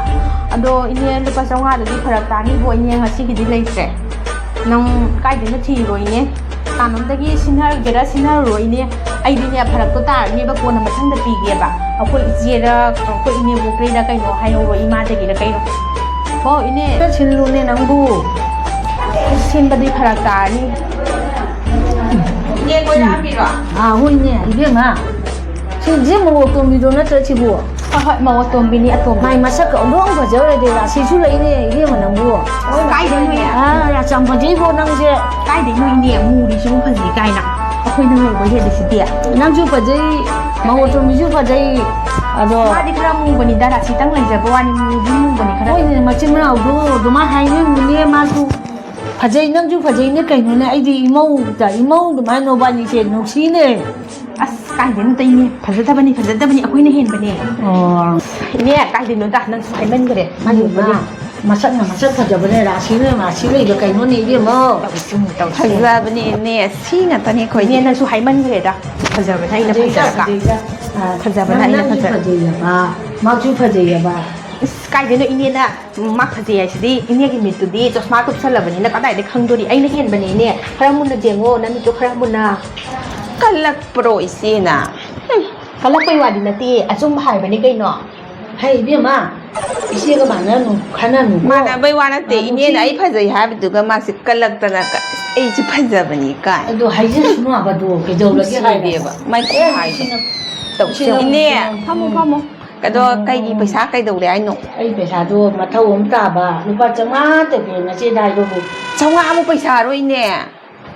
ꯑꯗꯣ ꯏꯅꯦ, ꯂꯨꯄꯥ ꯆꯥꯝꯃꯉꯥꯗꯨꯗꯤ ꯐꯔꯛ ꯇꯥꯅꯤꯕꯣ, ꯏꯅꯦ, ꯉꯁꯤꯒꯤꯗꯤ ꯂꯩꯇ꯭ꯔꯦ꯫ ꯅꯪ ꯀꯥꯏꯗꯩꯅꯣ ꯊꯤꯔꯣ, ꯏꯅꯦ? ꯀꯅꯥꯅꯣꯝꯗꯒꯤ ꯁꯤꯟꯅꯒꯦꯔꯥ ꯁꯤꯟꯅꯔꯨꯔꯣ, ꯏꯅꯦ꯫ ꯑꯩꯗꯤꯅꯦ, ꯐꯔꯛꯇꯣ ꯇꯥꯔꯅꯦꯕ, ꯀꯣꯟꯅ ꯃꯊꯪꯗ ꯄꯤꯒꯦꯕ꯫ ꯑꯩꯈꯣꯏ ꯏꯆꯦꯔ, ꯑꯩꯈꯣꯏ ꯏꯅꯦꯕꯣꯛꯇꯩꯔ ꯀꯩꯅꯣ ꯍꯥꯏꯍꯧꯔꯣ, ꯏꯃꯥꯗꯒꯤꯔ ꯀꯩꯅꯣ꯫ ꯍꯣ, ꯏꯅꯦ꯫ ꯈꯔ ꯁꯤꯜꯂꯨꯅꯦ ꯅꯪꯕꯨ꯫ ꯁꯤꯟꯕꯗꯤ ꯐꯔꯛ ꯇꯥꯔꯅꯤ꯫ ꯏꯅꯦ ꯀꯣꯏꯔꯛꯑꯝꯃꯤꯔꯣ? ꯑꯥ, ꯍꯣꯏꯅꯦ, ꯏꯕꯦꯝꯃ꯫ ꯁꯤ ꯏꯆꯦ ꯃꯧ ꯑꯇꯣꯝꯕꯤꯗꯣ ꯅꯠꯇ꯭ꯔ ꯁꯤꯕꯨ? ꯍꯣꯏ, ꯍꯣꯏ, ꯃꯧ ꯑꯇꯣꯝꯕꯤꯅꯤ, ꯑꯇꯣꯝꯕꯤ꯫ ꯃꯥꯏ ꯃꯁꯛꯀ ꯑꯣꯟꯊꯣꯛꯅ ꯐꯖꯈ꯭ꯔꯦꯗ, ꯔꯥꯁꯤꯁꯨ ꯂꯩꯅꯦ, ꯏꯕꯦꯝꯃ ꯅꯪꯕꯨ꯫ ꯑꯣ, ꯀꯥꯏꯗꯩꯅꯣ, ꯏꯅꯦ? ꯑꯥ, ꯔꯥꯁꯤ ꯌꯥꯝ ꯐꯖꯩꯕꯣ ꯅꯪꯁꯦ꯫ ꯀꯥꯏꯗꯩꯅꯣ, ꯏꯅꯦ? ꯃꯨꯔꯤꯁꯤꯕꯨ ꯐꯖꯩ ꯀꯥꯏꯅ꯫ ꯑꯩꯈꯣꯏꯅ ꯉꯧꯕ ꯍꯦꯜꯂꯤꯁꯤꯗꯤ꯫ ꯅꯪꯁꯨ ꯐꯖꯩ, ꯃꯧ ꯑꯇꯣꯝꯕꯤꯁꯨ ꯐꯖꯩ, ꯑꯗꯣ ꯃꯥꯗꯤ ꯈꯔ ꯃꯨꯕꯅꯤꯗ, ꯔꯥꯁꯤꯇꯪ ꯂꯩꯖꯕ ꯋꯥꯅꯤ, ꯃꯨꯗꯤ ꯃꯨꯕꯅꯤ ꯈꯔ꯫ ꯍꯣꯏꯅꯦ, ꯃꯆꯤꯟ ꯃꯅꯥꯎꯗꯣ ꯑꯗꯨꯃꯥꯏꯅ ꯍꯥꯏꯅꯤꯡꯕꯅꯦ ꯃꯥꯁꯨ꯫ ꯐꯖꯩ, ꯅꯪꯁꯨ ꯐꯖꯩꯅꯦ ꯀꯩꯅꯣꯅꯦ, ꯑꯩꯗꯤ ꯏꯃꯧꯗ, ꯏꯃꯧ ꯑꯗꯨꯃꯥꯏꯅ ꯅꯕꯥꯅꯤꯁꯦ ꯅꯨꯡꯁꯤꯅꯦ꯫ ꯑꯁ, ꯀꯥꯏꯗꯩꯅꯣꯗ ꯏꯅꯦ, ꯐꯖꯗꯕꯅꯤ, ꯐꯖꯗꯕꯅꯤ, ꯑꯩꯈꯣꯏꯅ ꯍꯦꯟꯕꯅꯦ꯫ ꯑꯣ꯫ ꯏꯅꯦ, ꯀꯥꯏꯗꯩꯅꯣꯗ, ꯅꯪꯁꯨ ꯍꯥꯏꯃꯟꯈ꯭ꯔꯦ꯫ ꯃꯥꯒꯤ ꯏꯕꯦꯝꯃ, ꯃꯁꯛꯅ ꯃꯁꯛ ꯐꯖꯕꯅꯦ, ꯔꯥꯁꯤꯅ ꯔꯥꯁꯤ ꯂꯩꯕ ꯀꯩꯅꯣꯅꯦ ꯏꯕꯦꯝꯃ꯫ ꯇꯧꯁꯤ, ꯇꯧꯁꯤ꯫ ꯐꯖꯕꯅꯦ ꯏꯅꯦ, ꯁꯤ ꯉꯥꯛꯇꯅꯦ ꯑꯩꯈꯣꯏꯗꯤ꯫ ꯏꯅꯦ, ꯅꯪꯁꯨ ꯍꯥꯏꯃꯟꯈ꯭ꯔꯦꯗ, ꯐꯖꯕꯅ ꯑꯩꯅ ꯐꯖꯩꯗ, ꯐꯖꯔꯒ꯫ ꯐꯖꯩꯗ꯫ ꯑꯥ, ꯐꯖꯕꯅ ꯅꯪ, ꯑꯩꯅ ꯅꯪꯁꯨ ꯐꯖꯔꯒ꯫ ꯐꯖꯩꯌꯦꯕ, ꯃꯥꯁꯨ ꯐꯖꯩꯌꯦꯕ꯫ ꯏꯁ, ꯀꯥꯏꯗꯩꯅꯣ ꯏꯅꯦꯅ ꯃꯥ ꯐꯖꯩ ꯍꯥꯏꯁꯤꯗꯤ? ꯏꯅꯦꯒꯤ ꯃꯤꯠꯇꯨꯗꯤ ꯆꯣꯁꯃꯥ ꯀꯨꯞꯁꯜꯂꯕꯅꯤꯅ ꯀꯗꯥꯏꯗꯩ ꯈꯪꯗꯣꯔꯤ? ꯑꯩꯅ ꯍꯦꯟꯕꯅꯦ ꯏꯅꯦ꯫ ꯈꯔ ꯃꯨꯟꯅ ꯌꯦꯡꯉꯣ, ꯅꯃꯤꯠꯇꯣ ꯈꯔ ꯃꯨꯟꯅ꯫ ꯀꯜꯂꯛꯄ꯭ꯔꯣ ꯏꯆꯦꯅ? ꯍꯨꯝ꯫ ꯀꯜꯂꯛꯄꯩ ꯋꯥꯗꯤ ꯅꯠꯇꯦ, ꯑꯆꯨꯝꯕ ꯍꯥꯏꯕꯅꯤ ꯀꯩꯅꯣ꯫ ꯍꯩ ꯏꯕꯦꯝꯃ, ꯏꯆꯦꯒ ꯃꯥꯟꯅꯅꯨ, ꯈꯟꯅꯅꯨꯀꯣ꯫ ꯃꯥꯟꯅꯕꯩ ꯋꯥ ꯅꯠꯇꯦ, ꯃꯥꯟꯅꯁꯤ꯫ ꯏꯅꯦꯅ ꯑꯩ ꯐꯖꯩ ꯍꯥꯏꯕꯗꯨꯒ ꯃꯥꯁꯦ ꯀꯜꯂꯛꯇꯅ ꯀ-, ꯑꯩꯁꯨ ꯐꯖꯕꯅꯤ ꯀꯥꯏ꯫ ꯑꯗꯣ ꯍꯥꯏꯖꯁꯅꯨ ꯍꯥꯏꯕꯗꯣ ꯀꯩꯗꯧꯔꯒꯦ ꯍꯥꯏꯕ? ꯅꯨꯡꯁꯤꯗꯦꯕ, ꯃꯥꯏ ꯈꯨꯍꯥꯏꯗꯣ꯫ ꯏꯆꯦꯅ-, ꯇꯧꯁꯦ꯫ ꯏꯆꯦꯅ-, ꯏꯅꯦ, ꯐꯝꯃꯣ, ꯐꯝꯃꯣ꯫ ꯑꯗꯣ ꯎꯝ, ꯀꯩꯒꯤ ꯎꯝ, ꯄꯩꯁꯥ ꯀꯩꯗꯧꯔꯦ ꯍꯥꯏꯅꯣ? ꯑꯩ ꯄꯩꯁꯥꯗꯣ ꯃꯊꯧ ꯑꯃ ꯇꯥꯕ, ꯂꯨꯄꯥ ꯆꯥꯝꯃꯉꯥ ꯇꯧꯕꯤꯌꯣ ꯅꯆꯦꯗ ꯍꯥꯏꯕꯕꯨ꯫ ꯆꯥꯝꯃꯉꯥ ꯑꯃꯨꯛ ꯄꯩꯁꯥꯔꯣ ꯏꯅꯦ?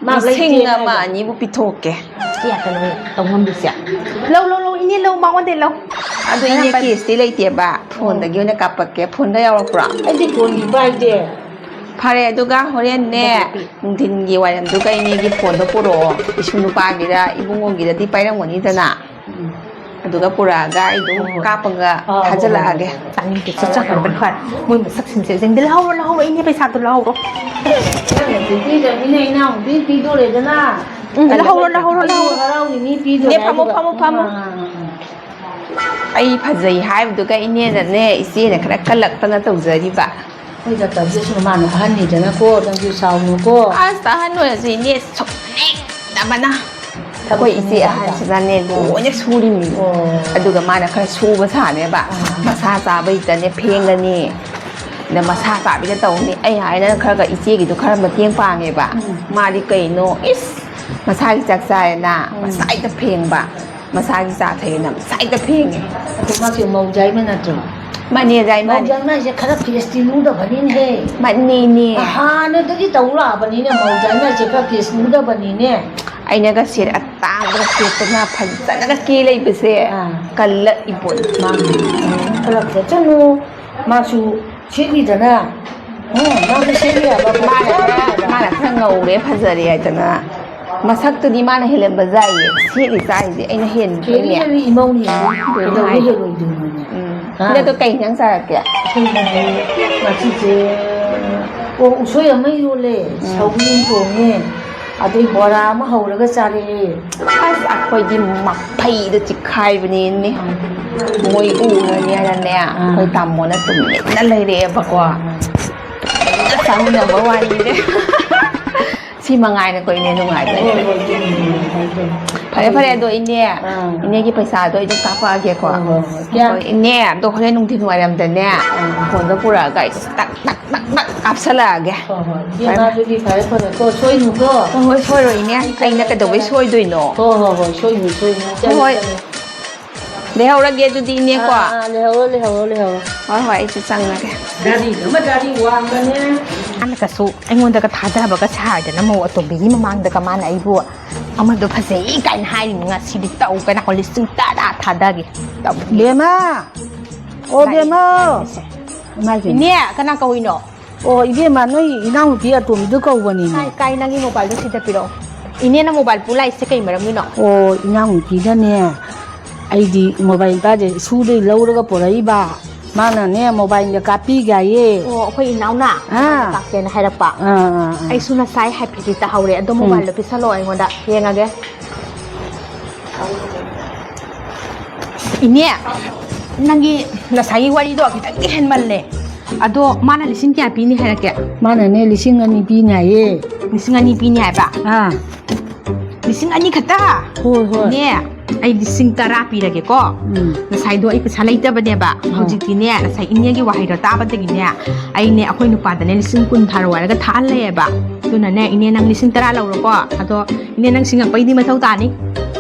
ꯃꯥ ꯂꯤꯁꯤꯡ ꯂꯩꯇꯦꯅ ꯑꯃ ꯍꯥꯏꯕ꯫ ꯑꯅꯤꯕꯨ ꯄꯤꯊꯣꯛꯀꯦ꯫ ꯁꯤ ꯉꯥꯛꯇꯅꯦ ꯇꯧ ꯉꯝꯗꯣꯏꯁꯦ꯫ ꯂꯧ, ꯂꯧ, ꯂꯧ, ꯏꯅꯦ, ꯂꯧ, ꯃꯉꯣꯟꯗꯩ ꯂꯧ꯫ ꯑꯗꯨ ꯏꯅꯦ, ꯀꯦꯁꯇꯤ ꯂꯩꯇꯦꯕ, ꯐꯣꯟꯗꯒꯤ ꯑꯣꯏꯅ ꯀꯥꯞꯄꯛꯀꯦ꯫ ꯐꯣꯟꯗ ꯌꯥꯎꯔꯛꯄ꯭ꯔꯣ? ꯑꯩꯗꯤ ꯐꯣꯟꯗꯤ ꯄꯥꯏꯗꯦ꯫ ꯐꯔꯦ, ꯑꯗꯨꯒ ꯍꯣꯔꯦꯟꯅꯦ, ꯅꯨꯡꯊꯤꯟꯒꯤ ꯋꯥꯏꯔꯝꯗꯨꯒ ꯏꯅꯦꯒꯤ ꯐꯣꯟꯗꯣ ꯄꯨꯔꯛꯑꯣ꯫ ꯏꯁꯨ ꯅꯨꯄꯥꯒꯤꯔ ꯏꯕꯨꯡꯉꯣꯒꯤꯔꯗꯤ ꯄꯥꯏꯔꯝꯒꯅꯤꯗꯅ꯫ ꯎꯝ꯫ ꯑꯗꯨꯒ ꯄꯨꯔꯛꯑꯒ ꯑꯩ ꯑꯗꯨꯝ ꯍꯣꯏ, ꯍꯣꯏ꯫ ꯀꯥꯞꯄꯒ ꯑꯥ, ꯍꯣꯏ, ꯍꯣꯏ, ꯊꯥꯖꯤꯜꯂꯛꯑꯒꯦ꯫ ꯍꯣꯏ, ꯍꯣꯏ꯫ ꯆꯥꯅꯤꯡꯗꯦ, ꯆꯥꯛ ꯆꯥꯛ ꯍꯟꯕꯅ ꯐꯔꯦ꯫ ꯃꯣꯏ ꯃꯁꯛꯁꯤꯡꯁꯦ ꯌꯦꯡꯗꯦ꯫ ꯂꯧꯍꯧꯔꯣ, ꯂꯧꯍꯧꯔꯣ, ꯏꯅꯦ ꯄꯩꯁꯥꯗꯣ ꯂꯧꯍꯧꯔꯣ꯫ ꯅꯪꯅ ꯄꯤꯕꯤꯗꯕꯅꯤꯅ ꯏꯅꯥꯎꯅꯨꯄꯤ ꯄꯤꯗꯣꯔꯦꯗꯅ꯫ ꯎꯝ, ꯂꯧꯍꯧꯔꯣ, ꯂꯧꯍꯧꯔꯣ, ꯑꯩꯁꯨ ꯂꯧꯍꯧꯔꯣ꯫ ꯍꯔꯥꯎꯔꯤꯅꯤ ꯄꯤꯗꯣꯔꯦ ꯏꯅꯦ, ꯐꯝꯃꯣ, ꯍꯥꯏꯗꯨꯒ꯫ ꯐꯝꯃꯣ, ꯐꯝꯃꯣ꯫ ꯑꯥ, ꯑꯥ, ꯑꯥ, ꯑꯥ꯫ ꯑꯩ ꯐꯖꯩ ꯍꯥꯏꯕꯗꯨꯒ ꯏꯅꯦꯅꯅꯦ, ꯏꯆꯦꯅ ꯈꯔ ꯀꯜꯂꯛꯇꯅ ꯇꯧꯖꯔꯤꯕ꯫ ꯑꯩꯈꯣꯏ ꯗꯥꯛꯇꯔꯗꯨꯁꯨ ꯃꯥꯅ ꯑꯍꯟꯅꯤꯗꯅꯀꯣ, ꯅꯪꯁꯨ ꯁꯥꯎꯅꯨꯀꯣ꯫ ꯑꯁ, ꯑꯍꯟ ꯑꯣꯏꯔꯁꯨ ꯏꯅꯦ ꯁꯨꯝ ꯅꯤꯡꯗꯕꯅ꯫ ꯊꯕꯛ ꯑꯩꯈꯣꯏ ꯏꯆꯦ ꯁꯨꯅꯤꯡꯉꯥꯏ ꯑꯍꯟꯁꯤꯅꯅꯦ ꯍꯥꯏꯇꯥꯔꯦ꯫ ꯂꯣꯏꯅ ꯁꯨꯔꯤꯃꯤ꯫ ꯑꯣ꯫ ꯑꯗꯨꯒ ꯃꯥꯅ ꯈꯔ ꯁꯨꯕ ꯁꯥꯅꯦꯕ꯫ ꯑꯥ꯫ ꯃꯁꯥ ꯆꯥꯕꯩꯗꯅꯦ ꯐꯦꯡꯒꯅꯤ꯫ ꯑꯗ ꯃꯁꯥ ꯆꯥꯕꯤꯗ ꯇꯧꯅꯤ꯫ ꯑꯩ ꯍꯥꯏꯅ ꯈꯔ ꯈꯔ ꯏꯆꯦꯒꯤꯗꯣ ꯈꯔ ꯃꯇꯦꯡ ꯄꯥꯡꯉꯦꯕ꯫ ꯎꯝ꯫ ꯃꯥꯗꯤ ꯀꯩꯅꯣ, ꯏꯁ! ꯃꯁꯥꯒꯤ ꯆꯥꯛ ꯆꯥꯏꯌꯦꯅ ꯎꯝ꯫ ꯃꯁꯥꯏꯗ ꯐꯦꯡꯕ꯫ ꯃꯁꯥꯒꯤ ꯆꯥ ꯊꯛꯑꯦꯅ ꯃꯁꯥꯏꯗ ꯐꯦꯡꯉꯦ꯫ ꯑꯗꯣ ꯃꯥꯁꯦ ꯃꯧ ꯌꯥꯏꯃ ꯅꯠꯇ꯭ꯔꯣ? ꯃꯥꯅꯦ, ꯌꯥꯏꯃꯅꯦ꯫ ꯃꯧ ꯌꯥꯏꯃ ꯍꯥꯏꯁꯦ ꯈꯔ ꯐꯦꯁꯇꯤ ꯂꯨꯗꯕꯅꯤꯅꯦꯍꯦ꯫ ꯃꯥꯅꯦꯅꯦ꯫ ꯍꯥꯟꯅꯗꯒꯤ ꯇꯧ ꯂꯥꯛꯑꯕꯅꯤꯅꯦ, ꯃꯧ ꯌꯥꯏꯃ ꯍꯥꯏꯁꯦ ꯈꯔ ꯐꯦꯁ ꯂꯨꯗꯕꯅꯤꯅꯦ꯫ ꯑꯩꯅꯒ ꯁꯦꯠ ꯑꯇꯥꯡꯕꯒ ꯁꯦꯠꯇꯅ ꯐꯖꯅꯒ ꯀꯦ ꯂꯩꯕꯁꯦ ꯑꯥ꯫ ꯀꯜꯂꯛꯏ ꯄꯣꯠꯅꯤ꯫ ꯃꯥꯅꯤ꯫ ꯀꯜꯂꯛꯆꯁꯅꯨ꯫ ꯃꯥꯁꯨ ꯁꯦꯠꯂꯤꯗꯅ꯫ ꯎꯝ, ꯃꯥꯁꯨ ꯁꯦꯠꯂꯤ ꯍꯥꯏꯕ꯫ ꯃꯥꯅ ꯈꯔ, ꯃꯥꯅ ꯈꯔ ꯉꯧꯔꯦ, ꯐꯖꯔꯦ ꯍꯥꯏꯗꯅ꯫ ꯃꯁꯛꯇꯨꯗꯤ ꯃꯥꯅ ꯍꯦꯜꯂꯝꯕ ꯌꯥꯏꯌꯦ꯫ ꯁꯦꯠꯂꯤ ꯆꯥꯔꯤꯁꯦ ꯑꯩꯅ ꯍꯦꯟꯕꯩꯅꯦ꯫ ꯍꯦꯜꯂꯤ, ꯍꯦꯜꯂꯤ, ꯏꯃꯧꯅꯦ꯫ ꯑꯗꯨꯅ ꯀꯩꯗꯧꯕꯩ ꯍꯥꯏꯁꯦ꯫ ꯍꯦꯜꯂꯣꯏꯗꯣꯏꯅꯣꯅꯦ? ꯎꯝ꯫ ꯍꯥ? ꯍꯟꯗꯛꯇꯣ ꯀꯩ ꯏꯟꯖꯥꯡ ꯆꯥꯔꯛꯀꯦ? ꯑꯩꯈꯣꯏ ꯉꯁꯤꯁꯦ, ꯑꯣ, ꯎꯁꯣꯏ ꯑꯃ ꯏꯔꯣꯜꯂꯦ, ꯎꯝ꯫ ꯁꯧꯒ꯭ꯔꯤ ꯑꯃ ꯊꯣꯡꯉꯦ, ꯑꯗꯩ ꯕꯣꯔꯥ ꯑꯃ ꯍꯧꯔꯒ ꯆꯥꯔꯛꯑꯦ꯫ ꯑꯁ, ꯑꯩꯈꯣꯏꯗꯤ ꯃꯐꯩꯗ ꯆꯤꯛꯈꯥꯏꯕꯅꯤꯅꯦ꯫ ꯎꯝ꯫ ꯃꯣꯏ ꯎꯔꯅꯤ ꯍꯥꯏꯅꯅꯦ, ꯑꯥ꯫ ꯑꯩꯈꯣꯏ ꯇꯥꯃꯣꯅ ꯇꯨꯃꯤꯟꯅ ꯂꯩꯔꯛꯑꯦꯕꯀꯣ꯫ ꯑꯥ꯫ ꯇꯨꯃꯤꯟꯅ ꯆꯥꯃꯤꯟꯅꯕ ꯋꯥꯅꯤꯅꯦ꯫ ꯁꯤ ꯃꯉꯥꯏꯔꯦꯀꯣ ꯏꯅꯦ ꯅꯨꯡꯉꯥꯏꯕ꯫ ꯍꯣꯏ, ꯍꯣꯏ, ꯏꯅꯦ, ꯅꯨꯡꯉꯥꯏꯕ ꯍꯥꯏꯗꯣꯏꯅꯦ꯫ ꯐꯔꯦ, ꯐꯔꯦ, ꯑꯗꯣ ꯏꯅꯦ, ꯑꯥ꯫ ꯏꯅꯦꯒꯤ ꯄꯩꯁꯥꯗꯣ ꯑꯩ ꯑꯗꯨꯝ ꯀꯥꯞꯄꯛꯑꯒꯦꯀꯣ꯫ ꯍꯣꯏ, ꯍꯣꯏ, ꯍꯣꯏ꯫ ꯀꯌꯥ? ꯍꯣꯏ, ꯏꯅꯦ, ꯑꯗꯣ ꯍꯣꯔꯦꯟ ꯅꯨꯡꯊꯤꯟ ꯋꯥꯏꯔꯝꯗꯅꯦ, ꯑꯥ꯫ ꯐꯣꯟꯗꯣ ꯄꯨꯔꯛꯑꯒ ꯑꯩ ꯇꯛ, ꯇꯛ, ꯇꯛ, ꯇꯛ ꯀꯥꯞꯁꯜꯂꯛꯑꯒꯦ꯫ ꯍꯣꯏ, ꯍꯣꯏ꯫ ꯐꯔꯦ, ꯏꯕꯦꯝꯃ, ꯐꯔꯦ꯫ ꯑꯗꯨꯗꯤ ꯐꯔꯦ, ꯐꯔꯦ ꯀꯣ, ꯁꯣꯏꯅꯨꯀꯣ꯫ ꯍꯣꯏ, ꯍꯣꯏ, ꯁꯣꯏꯔꯣꯏ ꯏꯅꯦ꯫ ꯑꯩꯅ ꯀꯩꯗꯧꯕꯩ ꯁꯣꯏꯗꯣꯏꯅꯣ? ꯍꯣꯏ, ꯍꯣꯏ, ꯍꯣꯏ, ꯁꯣꯏꯅꯨ, ꯁꯣꯏꯅꯨ꯫ ꯍꯣꯏ, ꯍꯣꯏ꯫ ꯂꯩꯍꯧꯔꯒꯦ ꯑꯗꯨꯗꯤ ꯏꯅꯦꯀꯣ꯫ ꯑꯥ, ꯑꯥ, ꯂꯩꯍꯧꯔꯣ, ꯂꯩꯍꯧꯔꯣ, ꯂꯩꯍꯧꯔꯣ꯫ ꯍꯣꯏ, ꯍꯣꯏ, ꯑꯩꯁꯨ ꯆꯪꯉꯒꯦ꯫ ꯒꯥꯔꯤꯗꯨ ꯑꯃ ꯒꯥꯔꯤ ꯋꯥꯡꯕꯅꯦ꯫ ꯃꯥꯅ ꯀꯩꯁꯨ ꯑꯩꯉꯣꯟꯗꯒ ꯊꯥꯖꯕꯒ ꯁꯥꯔꯗꯅ ꯃꯧ ꯑꯇꯣꯝꯕꯤꯒꯤ ꯃꯃꯥꯡꯗꯒ ꯃꯥꯅ ꯑꯩꯕꯨ ꯑꯃꯗꯣ ꯐꯖꯩ ꯀꯥꯏꯅ ꯍꯥꯏꯔꯤꯅꯤ, ꯉꯁꯤꯗꯤ ꯇꯧ ꯀꯥꯏꯅ ꯍꯣ ꯂꯤꯁꯤꯡ ꯇꯔꯥ ꯊꯥꯗꯒꯦ꯫ ꯇꯧ꯫ ꯕꯦꯝꯃ, ꯑꯣ ꯕꯦꯝꯃ, ꯏꯃꯥꯏ ꯕꯦꯝꯃ꯫ ꯏꯅꯦ, ꯀꯅꯥ ꯀꯧꯏꯅꯣ? ꯑꯣ ꯏꯕꯦꯝꯃ, ꯅꯣꯏ ꯏꯅꯥꯎꯅꯨꯄꯤ ꯑꯇꯣꯝꯕꯤꯗꯣ ꯀꯧꯕꯅꯤꯅꯦ꯫ ꯀꯥꯏ ꯀꯥꯏ ꯅꯪꯒꯤ ꯃꯣꯕꯥꯏꯜꯗꯣ ꯁꯤꯗ ꯄꯤꯔꯛꯑꯣ꯫ ꯏꯅꯦꯅ ꯃꯣꯕꯥꯏꯜ ꯄꯨ ꯂꯥꯛꯏꯁꯦ ꯀꯩ ꯃꯔꯝꯒꯤꯅꯣ? ꯑꯣ ꯏꯅꯥꯎꯅꯨꯄꯤꯅꯅꯦ, ꯑꯩꯗꯤ ꯃꯣꯕꯥꯏꯜ ꯄꯥꯏꯗꯦ, ꯏꯁꯨꯗꯩ ꯂꯧꯔꯒ ꯄꯨꯔꯛꯏꯕ꯫ ꯃꯥꯅꯅꯦ ꯃꯣꯕꯥꯏꯜꯗ ꯀꯥꯞꯄꯤꯒꯦ ꯍꯥꯏꯌꯦ꯫ ꯑꯣ, ꯑꯩꯈꯣꯏ ꯏꯅꯥꯎꯅ ꯑꯥ꯫ ꯀꯥꯞꯀꯦꯅ ꯍꯥꯏꯔꯛꯄ꯫ ꯑꯥ, ꯑꯥ, ꯑꯥ꯫ ꯑꯩꯁꯨ ꯉꯁꯥꯏ ꯍꯥꯏꯐꯦꯠꯇꯤ ꯇꯥꯍꯧꯔꯦ, ꯑꯗꯣ ꯎꯝ꯫ ꯃꯣꯕꯥꯏꯜꯗꯣ ꯄꯤꯁꯜꯂꯛꯑꯣ ꯑꯩꯉꯣꯟꯗ, ꯌꯦꯡꯉꯒꯦ꯫ ꯏꯅꯦ, ꯅꯪꯒꯤ ꯉꯁꯥꯏꯒꯤ ꯋꯥꯔꯤꯗꯣ ꯈꯤꯇꯪꯗꯤ ꯍꯦꯟꯃꯜꯂꯦ꯫ ꯑꯗꯣ ꯃꯥꯅ ꯂꯤꯁꯤꯡ ꯀꯌꯥ ꯄꯤꯅꯤ ꯍꯥꯏꯔꯛꯀꯦ? ꯃꯥꯅꯅꯦ ꯂꯤꯁꯤꯡ ꯑꯅꯤ ꯄꯤꯅꯤ ꯍꯥꯏꯌꯦ꯫ ꯂꯤꯁꯤꯡ ꯑꯅꯤ ꯄꯤꯅꯤ ꯍꯥꯏꯕ? ꯑꯥ꯫ ꯂꯤꯁꯤꯡ ꯑꯅꯤ ꯈꯛꯇ? ꯍꯣꯏ, ꯍꯣꯏ꯫ ꯏꯅꯦ, ꯑꯩ ꯂꯤꯁꯤꯡ ꯇꯔꯥ ꯄꯤꯔꯒꯦꯀꯣ꯫ ꯎꯝ꯫ ꯉꯁꯥꯏꯗꯣ ꯑꯩ ꯄꯩꯁꯥ ꯂꯩꯇꯕꯅꯦꯕ꯫ ꯑꯥ꯫ ꯍꯧꯖꯤꯛꯇꯤꯅꯦ, ꯉꯁꯥꯏ ꯏꯅꯦꯒꯤ ꯋꯥꯍꯩꯗꯣ ꯇꯥꯕꯗꯒꯤꯅꯦ, ꯑꯩꯅꯦ ꯑꯩꯈꯣꯏ ꯅꯨꯄꯥꯗꯅꯦ ꯂꯤꯁꯤꯡ ꯀꯨꯟ ꯊꯥꯔꯛꯑꯣ ꯍꯥꯏꯔꯒ ꯊꯥꯍꯜꯂꯛꯑꯦꯕ꯫ ꯑꯗꯨꯅꯅꯦ, ꯏꯅꯦ ꯅꯪ ꯂꯤꯁꯤꯡ ꯇꯔꯥ ꯂꯧꯔꯣꯀꯣ꯫ ꯑꯗꯣ ꯏꯅꯦ ꯅꯪ ꯁꯤꯡꯉꯛꯄꯩꯗꯤ ꯃꯊꯧ ꯇꯥꯅꯤ꯫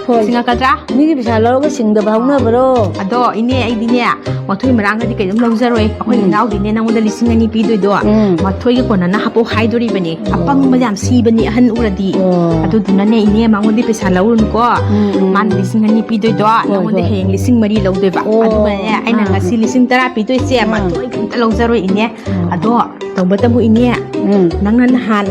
ꯍꯣꯏ꯫ ꯁꯤꯡꯉꯛꯀꯗ꯭ꯔꯥ? ꯃꯤꯒꯤ ꯄꯩꯁꯥ ꯂꯧꯔꯒ ꯁꯤꯡꯗꯕ ꯍꯧꯅꯕꯔꯣ? ꯑꯗꯣ ꯏꯅꯦ, ꯑꯩꯗꯤꯅꯦ, ꯃꯊꯣꯏ ꯃꯔꯥꯡꯒꯗꯤ ꯀꯩꯗꯨꯝ ꯂꯧꯖꯔꯣꯏ꯫ ꯑꯩꯈꯣꯏ ꯎꯝ꯫ ꯏꯅꯥꯎꯗꯤꯅꯦ ꯅꯪꯉꯣꯟꯗ ꯂꯤꯁꯤꯡ ꯑꯅꯤ ꯄꯤꯗꯣꯏꯗꯣ, ꯎꯝ꯫ ꯃꯊꯣꯏꯒꯤ ꯀꯣꯟꯅꯅ ꯍꯥꯞꯄꯛꯑꯣ ꯍꯥꯏꯗꯣꯔꯤꯕꯅꯦ꯫ ꯑꯣ꯫ ꯑꯄꯪꯕ ꯌꯥꯝ ꯁꯤꯕꯅꯤ ꯑꯍꯟ ꯎꯔꯗꯤ꯫ ꯑꯣ꯫ ꯑꯗꯨꯗꯨꯅꯅꯦ ꯏꯅꯦ, ꯃꯉꯣꯟꯗ ꯄꯩꯁꯥ ꯂꯧꯔꯨꯅꯨꯀꯣ꯫ ꯎꯝ, ꯎꯝ, ꯃꯥꯅ ꯎꯝ꯫ ꯂꯤꯁꯤꯡ ꯑꯅꯤ ꯄꯤꯗꯣꯏꯗꯣ, ꯍꯣꯏ, ꯅꯉꯣꯟꯗ ꯍꯣꯏ꯫ ꯍꯌꯦꯡ ꯂꯤꯁꯤꯡ ꯃꯔꯤ ꯂꯧꯗꯣꯏꯕ꯫ ꯑꯣ꯫ ꯑꯗꯨꯒꯅꯦ, ꯑꯩꯅ ꯑꯥ, ꯉꯁꯤ ꯑꯥ꯫ ꯂꯤꯁꯤꯡ ꯇꯔꯥ ꯄꯤꯗꯣꯏꯁꯦ, ꯑꯥ꯫ ꯃꯊꯣꯏ ꯀꯩꯝꯇ ꯂꯧꯖꯔꯣꯏ ꯏꯅꯦ꯫ ꯑꯥ꯫ ꯑꯗꯣ ꯇꯧꯕꯇꯕꯨ ꯏꯅꯦ, ꯎꯝ꯫ ꯅꯪꯅ ꯅꯍꯥꯟ